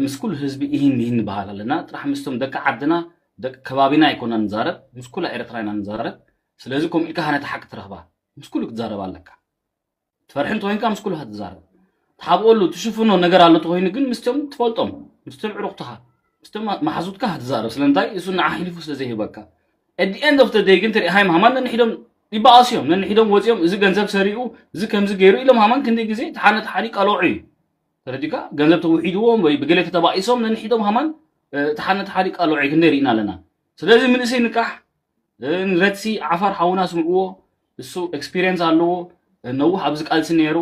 ምስ ኩሉ ህዝቢ ይህን ይህን ንበሃል ኣለና። ጥራሕ ምስቶም ደቂ ዓድና ደቂ ከባቢና ኣይኮና ንዛረብ፣ ምስ ኩላ ኤርትራ ኢና ንዛረብ። ስለዚ ከምኡ ኢልካ ነቲ ሓቂ ትረኽባ፣ ምስ ኩሉ ክትዛረብ ኣለካ። ትፈርሒ እንተኮይንካ ምስ ኩሉ ክትዛረብ ትሓብኦሉ ትሽፍኖ ነገር ኣሎ ተኮይኑ ግን ምስቶም ትፈልጦም ምስቶም ዕሩቅትኻ ምስቶም መሓዙትካ ክትዛረብ ስለምንታይ እሱ ንዓ ሒሊፉ ስለ ዘይህበካ። At the end of the day ግን ትርኢ ሃይም ሃማን ነንሒዶም ይበኣሱ እዮም። ነንሒዶም ወፂኦም እዚ ገንዘብ ሰሪኡ እዚ ከምዚ ገይሩ ኢሎም ሃማን ክንደይ ግዜ ተሓነ ተሓዲ ቀልዑ እዩ። ተረዲካ ገንዘብ ተውሒድዎም ወይ ብገለ ተተባኢሶም ነንሒዶም ሃማን ተሓነ ተሓዲ ቀልዑ ክንደይ ርኢና ኣለና። ስለዚ ምንእሰይ ንቃሕ ንረትሲ ዓፋር ሓውና ስምዕዎ። እሱ ኤክስፒሪየንስ ኣለዎ። ነውሕ ኣብዚ ቃልሲ ነይሩ።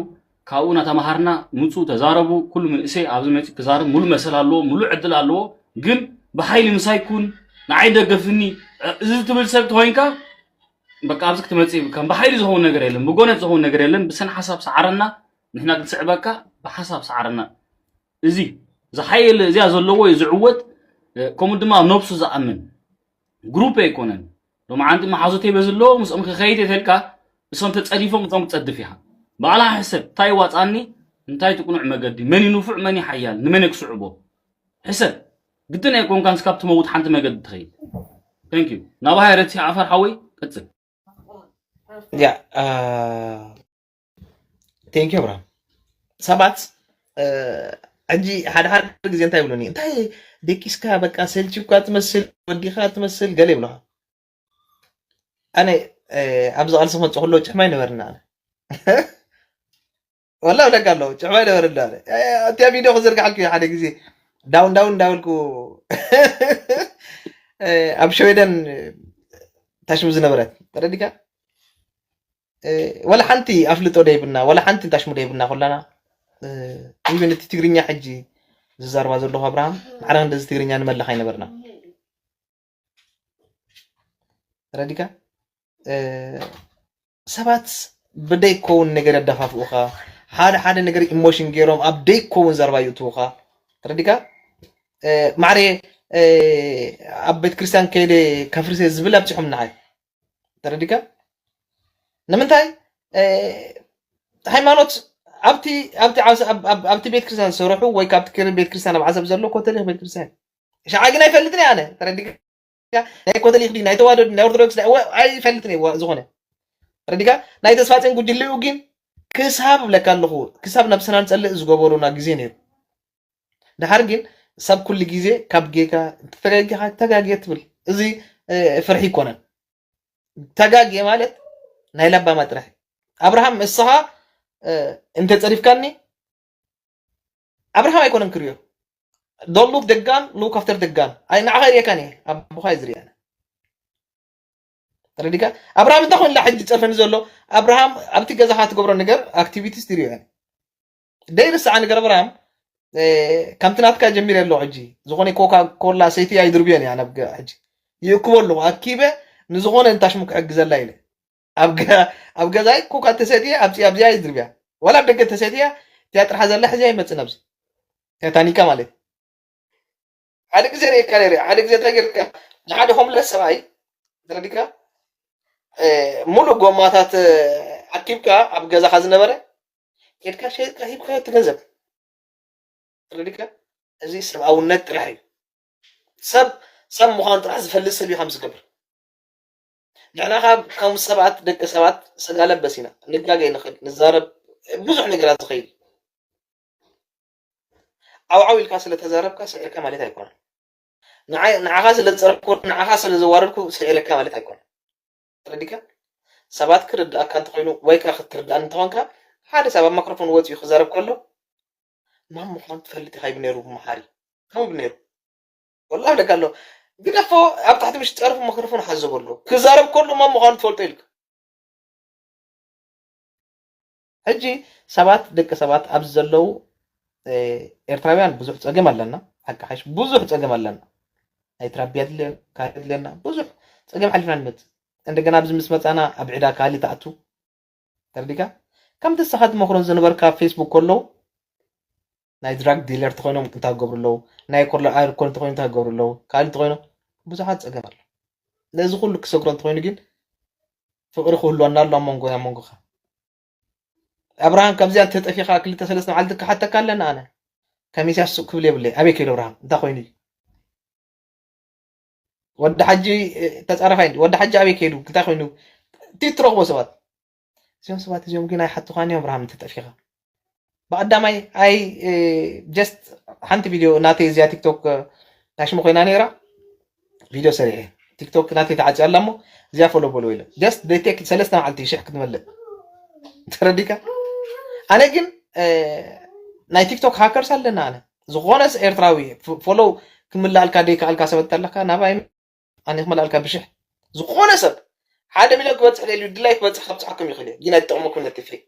ካብኡ ናተማሃርና ምፁ ተዛረቡ። ኩሉ መንእሰይ ኣብዚ መፂ ክዛረብ ሙሉ መሰል ኣለዎ፣ ሙሉ ዕድል ኣለዎ። ግን ብሓይሊ ምሳይ ኩን ንዓይ ደገፍኒ እዚ ትብል ሰብ ተኮይንካ በቃ ኣብዚ ክትመፅእ ከም ብሓይሊ ዝኸውን ነገር የለን፣ ብጎነት ዝኸውን ነገር የለን። ብሰን ሓሳብ ሰዓረና፣ ንሕና ክንስዕበካ ብሓሳብ ሰዓረና። እዚ ዝሓየለ እዚኣ ዘለዎ እዩ ዝዕወት። ከምኡ ድማ ኣብ ነብሱ ዝኣምን ግሩፕ ኣይኮነን። ሎማዓንቲ መሓዙተይ በዚ ኣለዎ ምስኦም ክኸይድ የተልካ እሶም ተፀዲፎም እቶም ክፀድፍ ኢኻ። ባዕላ ሕሰብ እንታይ ይዋፃኒ እንታይ ትቅኑዕ መገዲ መን ይንፉዕ መን ይሓያል ንመን ክስዕቦ ሕሰብ። ግድን ኣይኮንካ ንስካብ ትመውት ሓንቲ መገዲ ትኸይድ። Thank you ናባሃይ ረቲ ዓፈር ሓወይ ቀፅል። ያ ቴንክ ዩ ብርሃም። ሰባት ሕጂ ሓደ ሓደ ግዜ እንታይ ይብሉኒ እንታይ ደቂስካ በቃ ሰልችካ ትመስል ወዲካ ትመስል ገለ ይብሉካ። ኣነ ኣብዚ ቃልሲ ክመፅእ ከሎ ጭሕማ ይነበርና ኣነ ወላ ብለካ ኣለዉ ጭሕማ ይነበርና ኣነ እቲያ ቪድዮ ክዝርግሓልኩ ሓደ ግዜ ዳውን ዳውን እንዳበልኩ ኣብ ሸወደን ታሽሙ ዝነበረት ተረዲካ ወላ ሓንቲ ኣፍልጦ ደይብና ወላ ሓንቲ ታሽሙ ደይብና ኮላና ኢቨን እቲ ትግርኛ ሕጂ ዝዛርባ ዘለኹ ኣብርሃም ማዕረ እንደዚ ትግርኛ ንመልኽ ኣይነበርና ተረዲካ ሰባት ብደይከውን ነገር ያዳፋፍኡኻ ሓደ ሓደ ነገር ኢሞሽን ገይሮም ኣብ ደይከውን ዘርባ ይእትውኻ ተረዲካ ማዕረ ኣብ ቤት ክርስቲያን ከይደ ከፍርሰ ዝብል ኣብፅሖም ንዓይ ተረዲካ ንምንታይ ሃይማኖት ኣብቲ ኣብቲ ዓሰ- ኣብ- ኣብ- ኣብቲ ቤት ክርስቲያን ዝሰርሑ ወይ ካብቲ ክሪ ቤት ክርስቲያን ኣብ ዓሰብ ዘሎ ኮተሊክ ቤት ክርስቲያን ሸዓ ግን ኣይፈልጥን እየ ኣነ ተረዲካ ናይ ኮተሊክ ድዩ ናይ ተዋህዶ ድዩ ናይ ኦርቶዶክስ ድዩ? ወ- ኣይፈልጥን እየ ወ- ዝኾነ ተረዲካ ናይ ተስፋፅን ጉጅልኡ ግን ክሳብ ብለካ ኣለኹ ክሳብ ነብስና ንፀልእ ዝገበሩና ግዜ ነይሩ ድሓር ግን ሰብ ኩሉ ግዜ ካብ ጌጋ ተጋጊኻ ተጋግየ ትብል እዚ እ፣ ፍርሒ ይኮነን ተጋግየ ማለት ናይ ለባማ ጥራሕ እዩ። ኣብርሃም እስኻ እ፣ እንተ ጸሪፍካኒ ኣብርሃም ኣይኮነን ክሪኦ don't look the gun look after the gun ኣይ ንዓኻ ሪኤካን እየ ኣቦኻ እዩ ዝሪኣና ተረዲካ ኣብርሃም እንታይ ኮይንላ ሕጂ ጸርፈኒ ዘሎ ኣብርሃም ኣብቲ ገዛኻ ትገብሮ ነገር ኣክቲቪቲስ ትሪኦ እየ ደይርስዓ ነገር ኣብርሃም ከምቲ ናትካ ጀሚረ ኣለኹ ሕጂ ዝኾነ ኮካ ኮላ ሰይቲ ኣይድርብዮን እያ ናብ ሕጂ ይእክቦ ኣለኹ ኣኪበ ንዝኾነ እንታሽሙ ክሕግዘላ ኢለ ኣብ ገዛይ ኮካ ተሰትየ ኣብዚኣ ኣብዚኣ ይድርብያ ዋላ ኣብ ደገ ተሰትያ እቲያ ጥርሓ ዘላ ሕዚ ኣይመፅእ ናብዚ ታኒካ ማለት ሓደ ግዜ ርኤካ ነይረ ሓደ ግዜ እንታይ ጌርካ ንሓደ ሆምለስ ሰብኣይ ተረዲካ ሙሉእ ጎማታት ኣኪብካ ኣብ ገዛኻ ዝነበረ ኬድካ ሸይጥካ ሂብካዮ እቲ ገንዘብ ተረዲካ እዚ ሰብኣውነት ጥራሕ እዩ ሰብ ሰብ ምዃን ጥራሕ ዝፈልጥ ሰብ እዩ ከም ዝገብር ንሕና ካብ ከም ሰባት ደቂ ሰባት ስጋ ለበስ ኢና ንጋገ ንኽእል ንዛረብ ብዙሕ ነገራት ዝኸይድ ዓውዓው ኢልካ ስለ ተዛረብካ ስዒርካ ማለት ኣይኮነን ንዓኻ ስለ ዝፀረፍኩ ንዓኻ ስለ ዘዋረድኩ ስዒረካ ማለት ኣይኮነን ተረዲካ ሰባት ክርድኣካ እንተኮይኑ ወይ ከዓ ክትርድኣኒ እንተኮንካ ሓደ ሰብ ኣብ ማክሮፎን ወፂኡ ክዛረብ ከሎ ማን ምኳኑ ትፈልጥ ኢካ ይብል ነይሩ መሓሪ ከምኡ ነይሩ። ወላ ደጋ ኣሎ። ግደፎ፣ ኣብ ታሕቲ ምሽ ጸርፉ መክረፎን ሓዘበሉ። ክዛረብ ከሎ ማን ምዃኑ ትፈልጦ ኢልካ። ሕጂ ሰባት፣ ደቂ ሰባት ኣብዚ ዘለዉ፣ እ፣ ኤርትራውያን ብዙሕ ጸገም ኣለና። ሓቂ ሓሽ ብዙሕ ጸገም ኣለና። ናይ ትራቢያ ድለ፣ ካልእ ድለና። ብዙሕ ጸገም ሓሊፍና ንመጽእ። እንደገና ኣብዚ ምስ መጻና ኣብ ዕዳ ካልእ ትኣቱ። ተረዲካ? ከምቲ ንስኻ ትመኽሮን ዝነበርካ ኣብ ፌስቡክ ከለዉ፣ ናይ ድራግ ዲለር ተኾይኖም እንታይ ክገብሩ ኣለዉ? ናይ ኮሎ ኣልኮል እንተኾይኑ እንታይ ክገብሩ ኣለዉ? ካልእ እንተኾይኑ ብዙሓት ጸገም ኣሎ። ነዚ ኩሉ ክሰግሮ እንተኾይኑ ግን ፍቕሪ ክህልወና ኣሎ ኣብ መንጎ፣ ኣብ መንጎኻ። ኣብርሃም፣ ካብዚኣ እንተጠፊኻ ክልተ ሰለስተ መዓልቲ ክሓተካ ኣለና ኣነ። ከሚስያ ሱቕ ክብል የብለይ። ኣበይ ከይዱ ኣብርሃም? እንታይ ኮይኑ እዩ? ወዲ ሓጂ፣ እ፣ ተጻራፋይ እንዲ-፣ ወዲ ሓጂ ኣበይ ከይዱ? እንታይ ኮይኑ? እቲ ትረኽቦ ሰባት። እዚኦም ሰባት እዚኦም ግን ኣይሓቱኻን እዮም፣ ኣብርሃም፣ እንተጠፊኻ። ብቐዳማይ፣ ኣይ፣ እ፣ ጀስት ሓንቲ ቪድዮ ናተይ እዚኣ ቲክቶክ፣ እ፣ ናይ ሽሙ ኮይና ነይራ። ቪድዮ ሰሪሐ። ቲክቶክ ናተይ ተዓጽያ ኣላ እሞ፣ እዚኣ ፎሎ በሉ ኢለ። ጀስት ደይ ቴክ ሰለስተ መዓልቲ ሽሕ ክትመልእ። ተረዲካ? ኣነ ግን፣ እ፣ ናይ ቲክቶክ ሃከርስ ኣለና ኣነ። ዝኾነ ስ-፣ ኤርትራዊ ፍ-፣ ፎሎ ክምልኣልካ ደይከኣልካ ሰብ ኣለካ፣ ናባይ ኣነ ክመልኣልካ ብሽሕ። ዝኾነ ሰብ ሓደ ሚልዮን ክበጽሕ ደልዩ ድላይ ክበጽሕ ከብጽሓኩም ይኽእል እየ። ግን ኣይጠቕመኩም ነቲ ፌክ።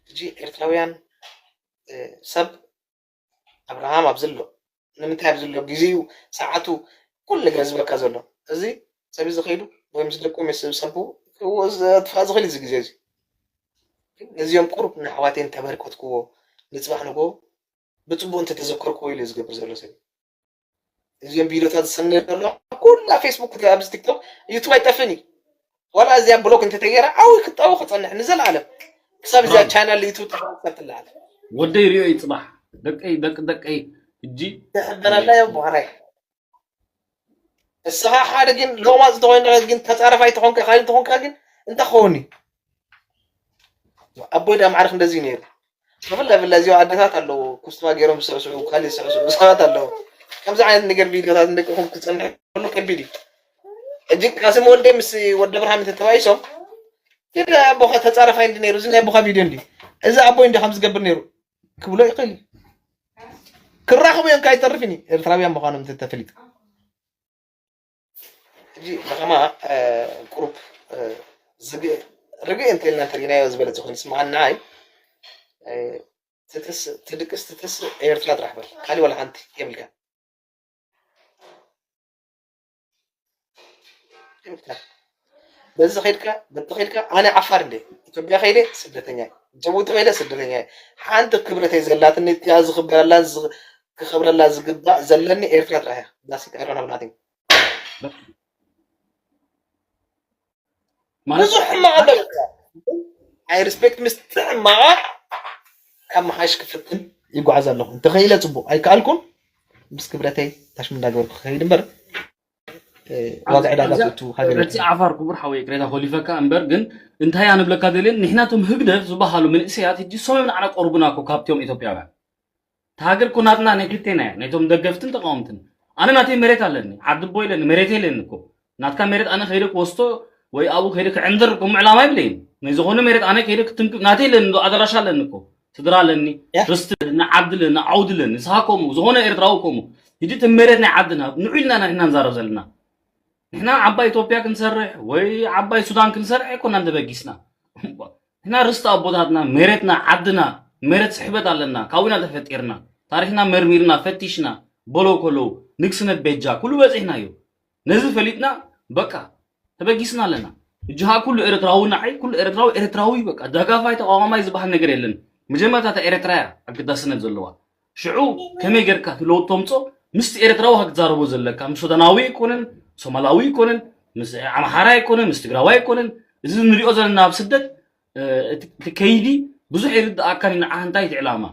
ሕጂ ኤርትራውያን፣ እ፣ ሰብ ኣብርሃም ኣብዚ ኣሎ። ንምንታይ ኣብዚ ኣሎ? ግዜኡ፣ ሰዓቱ፣ ኩሉ ነገር ዝበካ ዘሎ። እዚ ሰብ እዚ ኸይዱ ወይ ምስ ደቁ ምስ ሰብ ክጥፋእ ዝኽእል እዚ ግዜ እዚ። ግን ነዚኦም ቁሩብ ንኣሕዋተይ እንተበርከትክዎ ንጽባሕ ንግሆ ብጽቡቕ እንተተዘከርክዎ ኢሉ ዝገብር ዘሎ ሰብ። እዚኦም ቪድዮታት ዝሰነድ ዘሎ ኩላ ፌስቡክ፣ ኣብዚ ቲክቶክ፣ ዩቱብ ኣይጠፍን እዩ። ዋላ እዚኣ ብሎክ እንተተገይራ ዓው ክጣው ክጸንሕ ንዘለኣለም። ክሳብ እዚኣ ቻናል ዩቱብ ተኸፍታ ትለዓል። ወደይ ሪኦ እዩ ጽባሕ። ደቀይ፣ ደቂ ደቀይ፣ እጂ ትሕበነላ እዮ፣ ብዋራይ። እስኻ ሓደ ግን ሎማጽ እንተኾይንካ ግን ተጻራፋይ ተኾንካ፣ ካልእ ተኾንካ ግን እንታይ ክኸውን እዩ? ኣቦይ ዳ ማዕረ እንደዚህ ነይሩ። ብፍላይ ብፍላይ እዚኦ ኣደታት ኣለዎ፣ ኩስትማ ገይሮም ዝስዕስዑ፣ ካልእ ዝስዕስዑ ሰባት ኣለዎ። ከምዚ ዓይነት ነገር ቪድዮታት ንደቅኹም ክጸንሕ ከሎ ከቢድ እዩ። ሕጂ ቃስም ወልደ ምስ ወዲ ኣብርሃም እንተተባኢሶም፣ ግን ኣቦኻ ተጻራፋይ እንዲ ነይሩ፣ እዚ ናይ ኣቦኻ ቪድዮ እንዲ፣ እዚ ኣቦይ እንዲ ከም ዝገብር ነይሩ ክብሎ ይኽእል እዩ። ክራኸቡ እዮም፣ ካይተርፍን እዩ፣ ኤርትራውያን ምዃኖም እንተተፈሊጡ። ሕጂ ብኸማ፣ እ፣ ቁሩብ፣ እ፣ ዝግ-፣ ርግእ እንተኢልና እንተሪእናዮ ዝበለጸ ኮይኑ ይስምዓኒ ንዓይ። እ፣ ትትስ-፣ ትድቅስ ትትስ ኤርትራ ጥራሕ በል። ካሊእ ዋላ ሓንቲ የብልካ። የብልካ። በዚ ኸይድካ፣ በቲ ኸይድካ፣ ኣነ ዓፋር እንደ ኢትዮጵያ ኸይደ ስደተኛ እየ። ጅቡቲ ኸይደ ስደተኛ እየ። ሓንቲ ክብረተይ ዘላትኒ እቲኣ ዝኽበረላን ዝኽ-፣ ክኸብረላ ዝግባእ ዘለኒ ኤርትራ ጥራሕ እያ። That's it, I don't have nothing። ማለት ብዙሕ ሕማቕ ኣሎ። ኣይ ሪስፔክት ምስቲ ሕማቓ ካብ ምሓሽ ክፍትን ይጓዓዝ ኣለኹ። እንተኸኢለ ጽቡቕ፣ ኣይከኣልኩን ምስ ክብረተይ ታሽም እንዳገበርኩ ክኸይድ እምበር፣ እ፣ ዋጋ ዕዳጋ ኣብዚኣ ትእቱ ሃገር እቲ የለን። ዓፋር ክቡር ሓወይ፣ ይቅሬታ ኮሊፈካ እምበር፣ ግን እንታይ ኣንብለካ ደልየን፣ ንሕና እቶም ህግደፍ ዝበሃሉ መንእሰያት፣ ሕጂ እሶም እዮም ንዓና ቆርቡና እኮ ካብቲኦም ኢትዮጵያውያን። እታ ሃገር እኮ ናትና ናይ ክልቴና እያ፣ ናይቶም ደገፍትን ተቃወምትን። ኣነ ናተይ መሬት ኣለኒ፣ ዓዲ ኣቦይ ኣለኒ፣ መሬተይ ኣለኒ እኮ። ናትካ መሬት ኣነ ከይደ ክወስዶ ወይ ኣብኡ ከይደ ክዕንድር ከምኡ ዕላማ የብለይን። ናይ ዝኾነ መሬት ኣነ ከይደ ክትንክፍ፣ ናተይ ኣለኒ፣ ኣደራሻ ኣለኒ እኮ። ስድራ ኣለኒ፣ ያ። ርስቲ ኣለኒ፣ ዓዲ ኣለኒ፣ ዓውዲ ኣለኒ። ንስኻ ከምኡ፣ ዝኾነ ኤርትራዊ ከምኡ። ሕጂ እቲ መሬት ናይ ዓድና፣ ንዑ ኢልና ኢና ንዛረብ ዘለና። ንሕና ዓባይ ኢትዮጵያ ክንሰርሕ ወይ ዓባይ ሱዳን ክንሰርሕ ኣይኮናን ተበጊስና። ንሕና ርስቲ ኣቦታትና፣ መሬትና፣ ዓድና፣ መሬት ስሕበት ኣለና፣ ካብኡ ኢና ተፈጢርና። ታሪኽና መርሚርና፣ ፈቲሽና፣ በሎ ከለዉ፣ ንግስነት ቤጃ፣ ኩሉ በጺሕናዮ። ነዚ ፈሊጥና፣ በቃ፣ ተበጊስና ኣለና። ሕጂ ኸኣ ኩሉ ኤርትራዊ ንዓይ፣ ኩሉ ኤርትራዊ፣ ኤርትራዊ በቃ፣ ደጋፋይ ተቃዋማይ ዝበሃል ነገር የለን። መጀመርታ እታ ኤርትራ እያ ኣገዳስነት ዘለዋ። ሽዑ ከመይ ጌርካ እቲ ለውጢ ተምጾ? ምስቲ ኤርትራዊ ኢኻ ክትዛረቦ ዘለካ። ምስ ሱዳናዊ ኣይኮነን፣ ሶማላዊ ኣይኮነን፣ ምስ ኣምሓራይ ኣይኮነን፣ ምስ ትግራዋይ ኣይኮነን። እዚ ንሪኦ ዘለና ኣብ ስደት፣ እ፣ እቲ፣ እቲ ከይዲ ብዙሕ ይርድኣካን እዩ ንዓኻ እንታይ እቲ ዕላማ።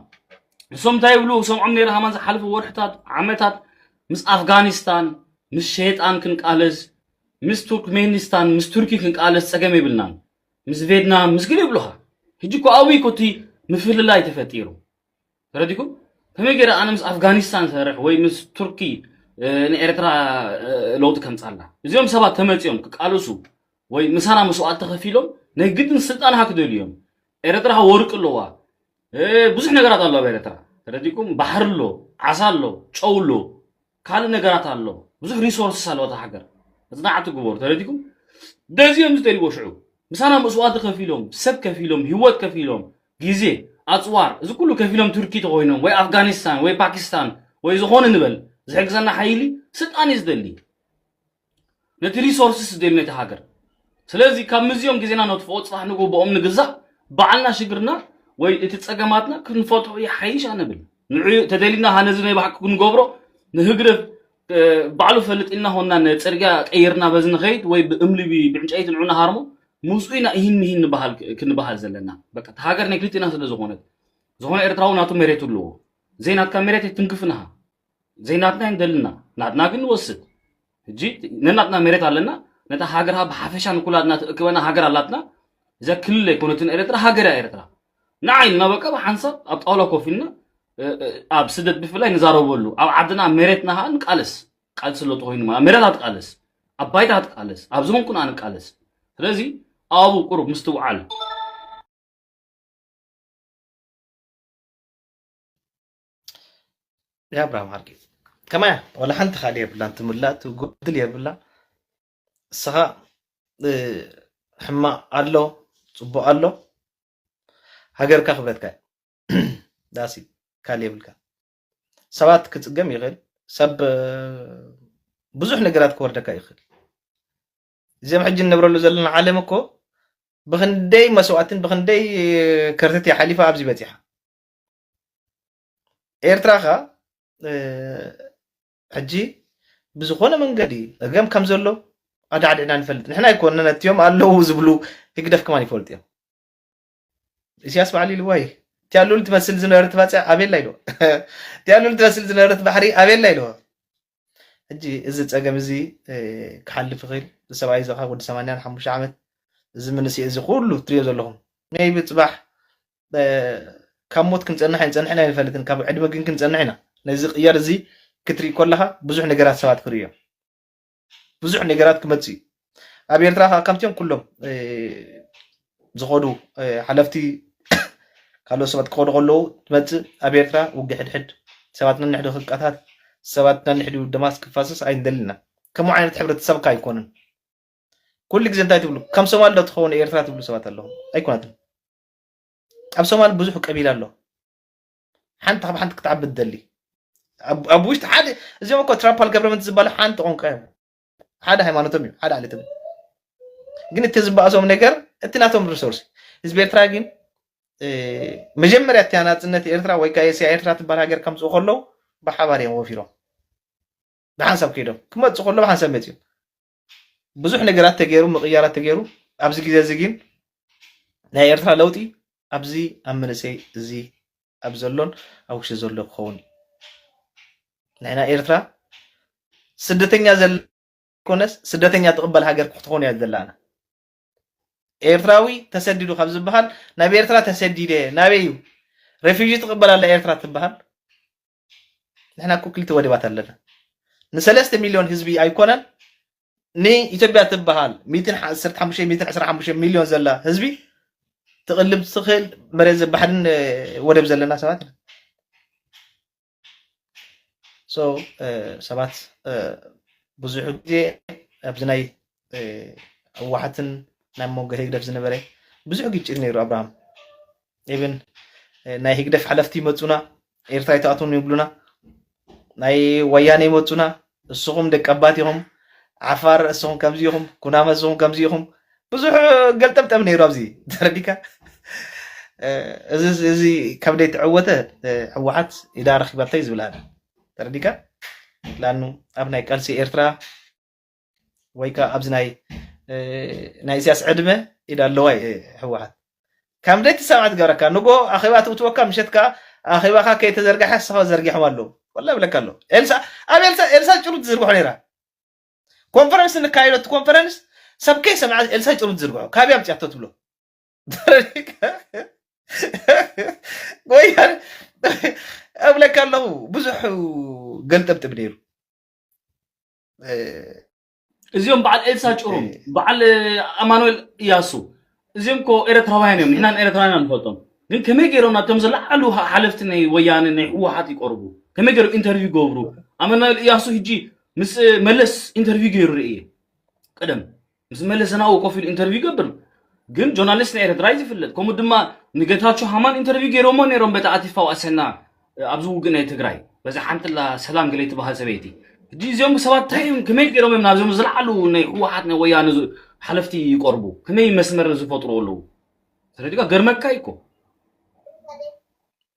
ንሶም እንታይ ይብሉ? ሰምዖም ነይረ ከማን ዝሓለፉ ወርሕታት፣ ዓመታት ምስ ኣፍጋኒስታን፣ ምስ ሸይጣን ክንቃለስ፣ ምስ ቱርክሜኒስታን፣ ምስ ቱርኪ ክንቃለስ ጸገም የብልናን። ምስ ቬትናም፣ ምስ ገለ ይብሉኻ። ሕጂ እኮ ኣብይ እኮ እቲ ምፍልላይ ተፈጢሩ። ተረዲኩም? ከመይ ገይረ ኣነ ምስ ኣፍጋኒስታን ሰርሕ ወይ ምስ ቱርኪ፣ እ፣ ንኤርትራ፣ እ፣ ለውጢ ከምጻላ? እዚኦም ሰባት ተመጺኦም ክቃለሱ ወይ ምሳና መስዋእቲ ከፊሎም ናይ ግድን ስልጣን ሃ ክደልዩ እዮም። ኤርትራ ወርቂ ኣለዋ። እ፣ ብዙሕ ነገራት ኣሎ ኣብ ኤርትራ። ተረዲኩም? ባሕሪ ኣሎ፣ ዓሳ ኣሎ፣ ጨው ኣሎ፣ ካልእ ነገራት ኣሎ፣ ብዙሕ ሪሶርስስ ኣለዎ እታ ሃገር። መጽናዕቲ ግበሩ። ተረዲኩም? ደዚኦም ዝደልይዎ ሽዑ ምሳና መስዋእቲ ከፊሎም፣ ሰብ ከፊሎም፣ ህይወት ከፊሎም፣ ግዜ፣ ኣጽዋር፣ እዚ ኩሉ ከፊሎም ቱርኪ ተኮይኖም ወይ ኣፍጋኒስታን ወይ ፓኪስታን ወይ ዝኾነ ንበል ዝሕግዘና ሓይሊ ስልጣን እዩ ዝደሊ። ነቲ ሪሶርስስ ደልዩ ነቲ ሃገር። ስለዚ ካብ ምዚኦም ግዜና ነጥፍኦ፣ ጽባሕ ንግሆ ብኦም ንግዛእ፣ ባዕልና ሽግርና ወይ እቲ ጸገማትና ክንፈትሖ ይሓይሽ ኣነብል። ንዑ ተደሊና ሃ ነዚ ናይ ብሓቂ ክንገብሮ ንህግደፍ ባዕሉ ፈልጥ ኢልና ኾንና ንጽርግያ ቀይርና በዚ ንኸይድ ወይ ብእምሊ ብዕንጨይቲ ንዑ ንሃርሞ ምስኡ ኢና ይህን ምሂን ክንበሃል ዘለና። በቃ እታ ሃገር ናይ ክልቲና ስለ ዝኾነት ዝኾነ ኤርትራዊ ናቱ መሬት ኣለዎ። ዘይናትካ መሬት ኣይትንክፍንሃ። ዘይናትና ይንደልና ናትና ግን ንወስድ። ሕጂ ነናትና መሬት ኣለና። ነታ ሃገርሃ ብሓፈሻ ንኩላትና ትእክበና ሃገር ኣላትና። እዛ ክልል ኣይኮነትን ኤርትራ፣ ሃገር እያ ኤርትራ። ንዓይ ኢልና በቃ ብሓንሳብ ኣብ ጣውላ ኮፍ ኢልና ኣብ ስደት ብፍላይ ንዛረበሉ፣ ኣብ ዓድና መሬትና ኸዓ ንቃለስ። ቃልሲ ለውጢ ኮይኑ ማለት መሬት ኣትቃለስ፣ ኣብ ባይታ ኣትቃለስ፣ ኣብ ዝኾንኩን ኣንቃለስ። ስለዚ ኣብኡ ቁሩብ ምስትውዓል። ያ ኣብርሃም ሓቂ ከማያ ወላ ሓንቲ ካልእ የብላን፣ ትምላእ ትጎድል የብላ። እስኻ ሕማቕ ኣሎ ጽቡቕ ኣሎ፣ ሃገርካ ክብረትካ ዳሲ ካልእ የብልካ። ሰባት ክጽገም ይኽእል፣ ሰብ ብዙሕ ነገራት ክወርደካ ይኽእል። እዚም ሕጂ እንነብረሉ ዘለና ዓለም እኮ ብኽንደይ መስዋእትን ብኽንደይ ከርተት ሓሊፋ ኣብዚ በፂሓ። ኤርትራ ኸ ሕጂ ብዝኾነ መንገዲ እገም ከም ዘሎ ኣዳዕድዕና ንፈልጥ። ንሕና ኣይኮነ ነትዮም ኣለዉ ዝብሉ ህግደፍ ከማን ይፈልጡ እዮም። ኢሳያስ ባዕሉ ኢልዎ እዩ። እቲያ ሉል ትመስል ዝነበረት ባፅዕ ኣቤላ ኢልዎ። እቲያ ሉል ትመስል ዝነበረት ባሕሪ ኣቤላ ኢልዎ። ሕጂ እዚ ፀገም እዚ ክሓልፍ ይኽእል። ሰብኣይ ዘኻ ወዲ ሰማንያን ሓሙሽተ ዓመት እዚ ምንስኤ እዚ ኩሉ ትሪኦ ዘለኹም ሜይቢ ፅባሕ ካብ ሞት ክንፀንሕ ኣይንፀንሕን ኣይንፈልጥን፣ ካብ ዕድመ ግን ክንፀንሕ ኢና። ነዚ ቅያር እዚ ክትርኢ ከለኻ ብዙሕ ነገራት ሰባት ክርእዮም ብዙሕ ነገራት ክመጽእ እዩ። ኣብ ኤርትራ ከዓ ከምቲኦም ኩሎም ዝኸዱ ሓለፍቲ ካልኦት ሰባት ክኸዱ ከለዉ ትመጽእ። ኣብ ኤርትራ ውግእ ሕድሕድ፣ ሰባት ነንሕዱ ክቃታት፣ ሰባት ነንሕዱ ደማስ ክፋሰስ ኣይንደልን ኢና። ከምኡ ዓይነት ሕብረተሰብ ከ ኣይኮንን። ኩሉ ግዜ እንታይ ትብሉ? ከም ሶማል ዶ ትኸውን ኤርትራ ትብሉ ሰባት ኣለኹም። ኣይኮነትን። ኣብ ሶማል ብዙሕ ቀቢላ ኣሎ። ሓንቲ ካብ ሓንቲ ክትዓቢ ትደሊ። ኣብ ውሽጢ ሓደ እዚኦም እኮ ትራምፕ ገብረመንት ዝበሉ ሓንቲ ቋንቋ እዮም። ሓደ ሃይማኖቶም እዩ፣ ሓደ ዓሌቶም እዩ። ግን እቲ ዝበኣሶም ነገር እቲ ናቶም ሪሶርስ ህዝቢ ኤርትራ ግን መጀመርያ እቲ ናጽነት ኤርትራ ወይ ከዓ ኤስያ ኤርትራ ትበሃል ሃገር ከምፅኡ ከለዉ ብሓባር እዮም ወፊሮም ብሓንሳብ ከይዶም ክመፁ ከሎ ብሓንሳብ መፅዮም ብዙሕ ነገራት ተገይሩ ምቕያራት ተገይሩ ኣብዚ ግዜ እዚ ግን ናይ ኤርትራ ለውጢ ኣብዚ ኣብ መንእሰይ እዚ ኣብ ዘሎን ኣብ ውሽጢ ዘሎ ክኸውን እዩ። ንሕና ኤርትራ ስደተኛ ዘለ ኮነስ ስደተኛ ትቕበል ሃገር ክትኾን እያ ዘላና። ኤርትራዊ ተሰዲዱ ካብ ዝበሃል ናብ ኤርትራ ተሰዲደ ናበይ እዩ ሬፊጂ ትቕበል ኣላ ኤርትራ ትበሃል። ንሕና እኮ ክልተ ወደባት ኣለና። ንሰለስተ ሚልዮን ህዝቢ ኣይኮነን ንኢትዮጵያ ትበሃል ሚእትን ዓሰርተ ሓሙሽተ ሚእትን ዕስራን ሓሙሽተን ሚልዮን ዘላ ህዝቢ ትቕልብ ትኽእል መሬት ዘባሕርን ወደብ ዘለና ሰባት ኢና። ሰባት ብዙሕ ግዜ ኣብዚ ናይ ህወሓትን ናይ መንጎ ህግደፍ ዝነበረ ብዙሕ ግጭት ነይሩ ኣብርሃም ኢብን ናይ ህግደፍ ሓለፍቲ ይመፁና ኤርትራ ይተኣትውን ይብሉና ናይ ወያነ ይመፁና እስኹም ደቀባት ኢኹም ዓፋር እስኹም ከምዚ ኢኹም ኩናመ እስኹም ከምዚ ኢኹም ብዙሕ ገልጠምጠም ነይሩ ኣብዚ ተረዲካ እዚ ካብ ደይ ተዕወተ ህወሓት ኢዳ ረኪባተይ ዝብላ ተረዲካ ላኑ ኣብ ናይ ቃልሲ ኤርትራ ወይ ከዓ ኣብዚ ናይ ናይ ኢሳያስ ዕድመ ኢዳ ኣለዋ ህወሓት ካብ ደይ ትሰማዕ ትገብረካ ንጎ ኣኼባ ትእትወካ ምሸት ከዓ ኣኼባካ ከይተዘርጋሐ ሰኸ ዘርጊሖም ኣለዉ ወላ ብለካ ኣሎ ኤልሳ ኣብ ኤልሳ ኤልሳ ጭሩ ትዝርግሖ ነይራ ኮንፈረንስ ንካየዶ እቲ ኮንፈረንስ ሰብ ከይሰምዓ ኤልሳ ጭሩ ትዝርግሖ ካበይ ኣምፅያቶ ትብሎ ወያነ እብለካ ኣለኹ ብዙሕ ገልጠብጥብ ነይሩ እዚኦም በዓል ኤልሳ ጭሩም በዓል ኣማኑኤል እያሱ እዚኦም ኮ ኤረትራውያን እዮም ንሕና ኤረትራውያን ንፈልጦም ግን ከመይ ገይሮም ናብቶም ዝለዓሉ ሓ- ሓለፍቲ ናይ ወያነ ናይ ህወሓት ይቀርቡ? ከመይ ገይሮም ኢንተርቪው ይገብሩ? ኣመናል እያሱ ሕጂ ምስ መለስ ኢንተርቪው ገይሩ ርእየ። ቀደም ምስ መለስ ዘናዊ ኮፍ ኢሉ ኢንተርቪው ይገብር። ግን ጆርናሊስት ናይ ኤርትራ እዩ ዝፍለጥ። ከምኡ ድማ ንጌታቸው ሃማን ኢንተርቪው ገይሮሞ ነይሮም በቲ ኣቲፋ ዋእሰና ኣብዚ ውግእ ናይ ትግራይ በዚ ሓንትላ ሰላም ገለ ትበሃል ሰበይቲ። ሕጂ እዚኦም ሰባት እንታይ እዮም? ከመይ ገይሮም እዮም ናብዞም ዝለዓሉ ናይ ህወሓት ናይ ወያነ ዝ- ሓለፍቲ ይቀርቡ? ከመይ መስመር ዝፈጥሩ ኣለዉ? ስለዚ ገርመካ እዩ እኮ።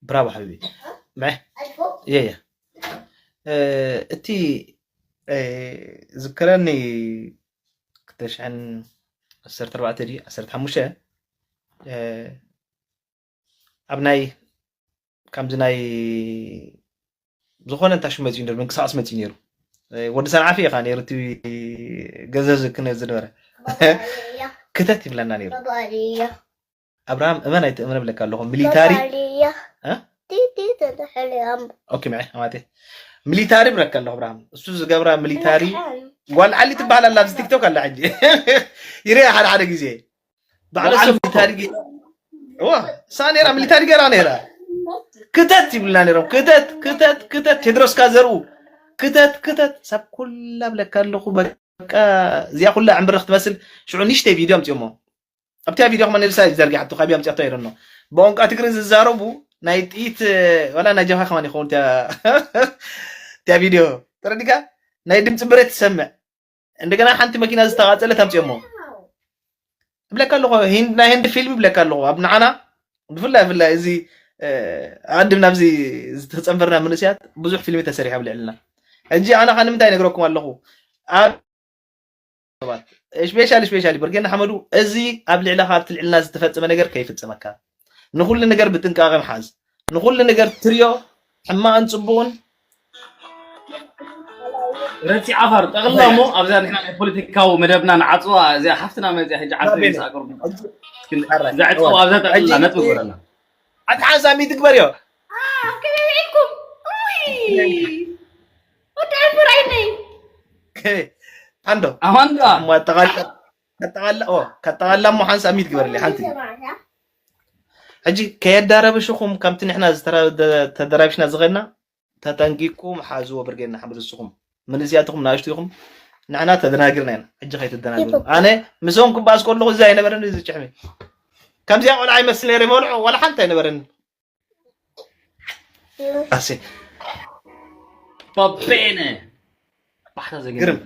ብራቮ ሓቢቢ። ምዐ የየ እቲ ዝከረኒ ክልተ ሽሕን ዓሰርተ ኣርባዕተ ድዩ ዓሰርተ ሓሙሽተ ኣብ ናይ ከምዚ ናይ ዝኾነ እንታይ ሽሙ መፂኡ ነሩ ምንቅስቃስ መፂኡ ነሩ ወዲ ሰንዓፊ ኢኻ ነሩ እቲ ገንዘብ ዝክነ ዝነበረ ክተት ይብለና ነሩ ኣብርሃም እመን ኣይትእመን ብለካ ኣለኹ ሚሊታሪ ኦኬ ምዐ ኣማቴ ሚሊታሪ ብለካ ኣለኹ ኣብርሃም እሱ ዝገብራ ሚሊታሪ ጓል ዓሊ ትበሃል ኣላ ኣብዚ ቲክቶክ ኣላ ሕጂ ይርያ ሓደ ሓደ ግዜ ባዕላ ሚሊታሪ ዋ እሳ ነራ ሚሊታሪ ገራ ነራ ክተት ይብልና ነሮም ክተት ክተት ክተት ቴድሮስካ ዘርኡ ክተት ክተት ሰብ ኩላ ብለካ ኣለኹ በቃ እዚኣ ኩላ ዕምብርኽ ትመስል ሽዑ ንሽተይ ቪድዮ ኣምፅኦሞ ኣብቲያ ቪድዮ ከመ ንርሳ ዘርጊሓቶ ካብ ኣምፅኣቶ ይረኖ ብቋንቋ ትግሪ ዝዛረቡ ናይ ጥይት ዋላ ናይ ጀብሃ ከማን ይኸውን እቲያ ቪድዮ ተረዲካ ናይ ድምፂ ብረት ትሰምዕ እንደገና ሓንቲ መኪና ዝተቃፀለት ኣምፅኦሞ እብለካ ኣለኹ ናይ ህንዲ ፊልም ይብለካ ኣለኹ ኣብ ንዓና ብፍላይ ብፍላይ እዚ ኣድም ናብዚ ዝተፀንፈርና መንእስያት ብዙሕ ፊልም ተሰሪሑ ኣብ ልዕልና ሕጂ ኣነ ከ ንምንታይ ነግረኩም ኣለኹ ኣብ ሰባት ስፔሻሊ ስፔሻሊ ብርጌድ ንሓመዱ እዚ ኣብ ልዕሊ ካብ ትልዕልና ዝተፈፀመ ነገር ከይፍፀመካ ንኩሉ ነገር ብጥንቃቐ ምሓዝ ንኩሉ ነገር ትርዮ ሕማቕን ፅቡቕን ረቲ ዓፋር ጠቕላ እሞ ኣብዛ ንሕና ናይ ፖለቲካዊ መደብና ንዓፅዋ እዚኣ ሓፍትና መፅያ ሕጂ ዓርሰ ምስ ኣቅርቡ እዛ ዕፅዋ ኣብዛ ጠቕላ ነጥቢ ጎረና ኣትሓንሳ ሚት ግበር እዮ ከመይ ውዒልኩም ወዲ ዕንፍር ዓይነይ ሓንዶ ኣማንዳ ከጠቓላ እሞ ሓንሳ ሚት ግበርለይ ሓንቲ ሕጂ ከየዳረብሽኹም ከምቲ ንሕና ተደራቢሽና ዝኸድና ተጠንቂቁ መሓዝዎ ብርጌድ ንሓመድ ንስኹም መንእስያትኹም ንኣሽቱ ኢኹም ንሕና ተደናጊርና ኢና ሕጂ ከይተደናግሩ ኣነ ምስኦም ክባኣስ ከለኹ እዚ ኣይነበረን እዚ ጭሕሚ ከምዚኣ ቆልዓ ይመስል ነይረ ይበልዖ ዋላ ሓንቲ ኣይነበረን ኣሴ ፓፔነ ባሕታ ዘግርም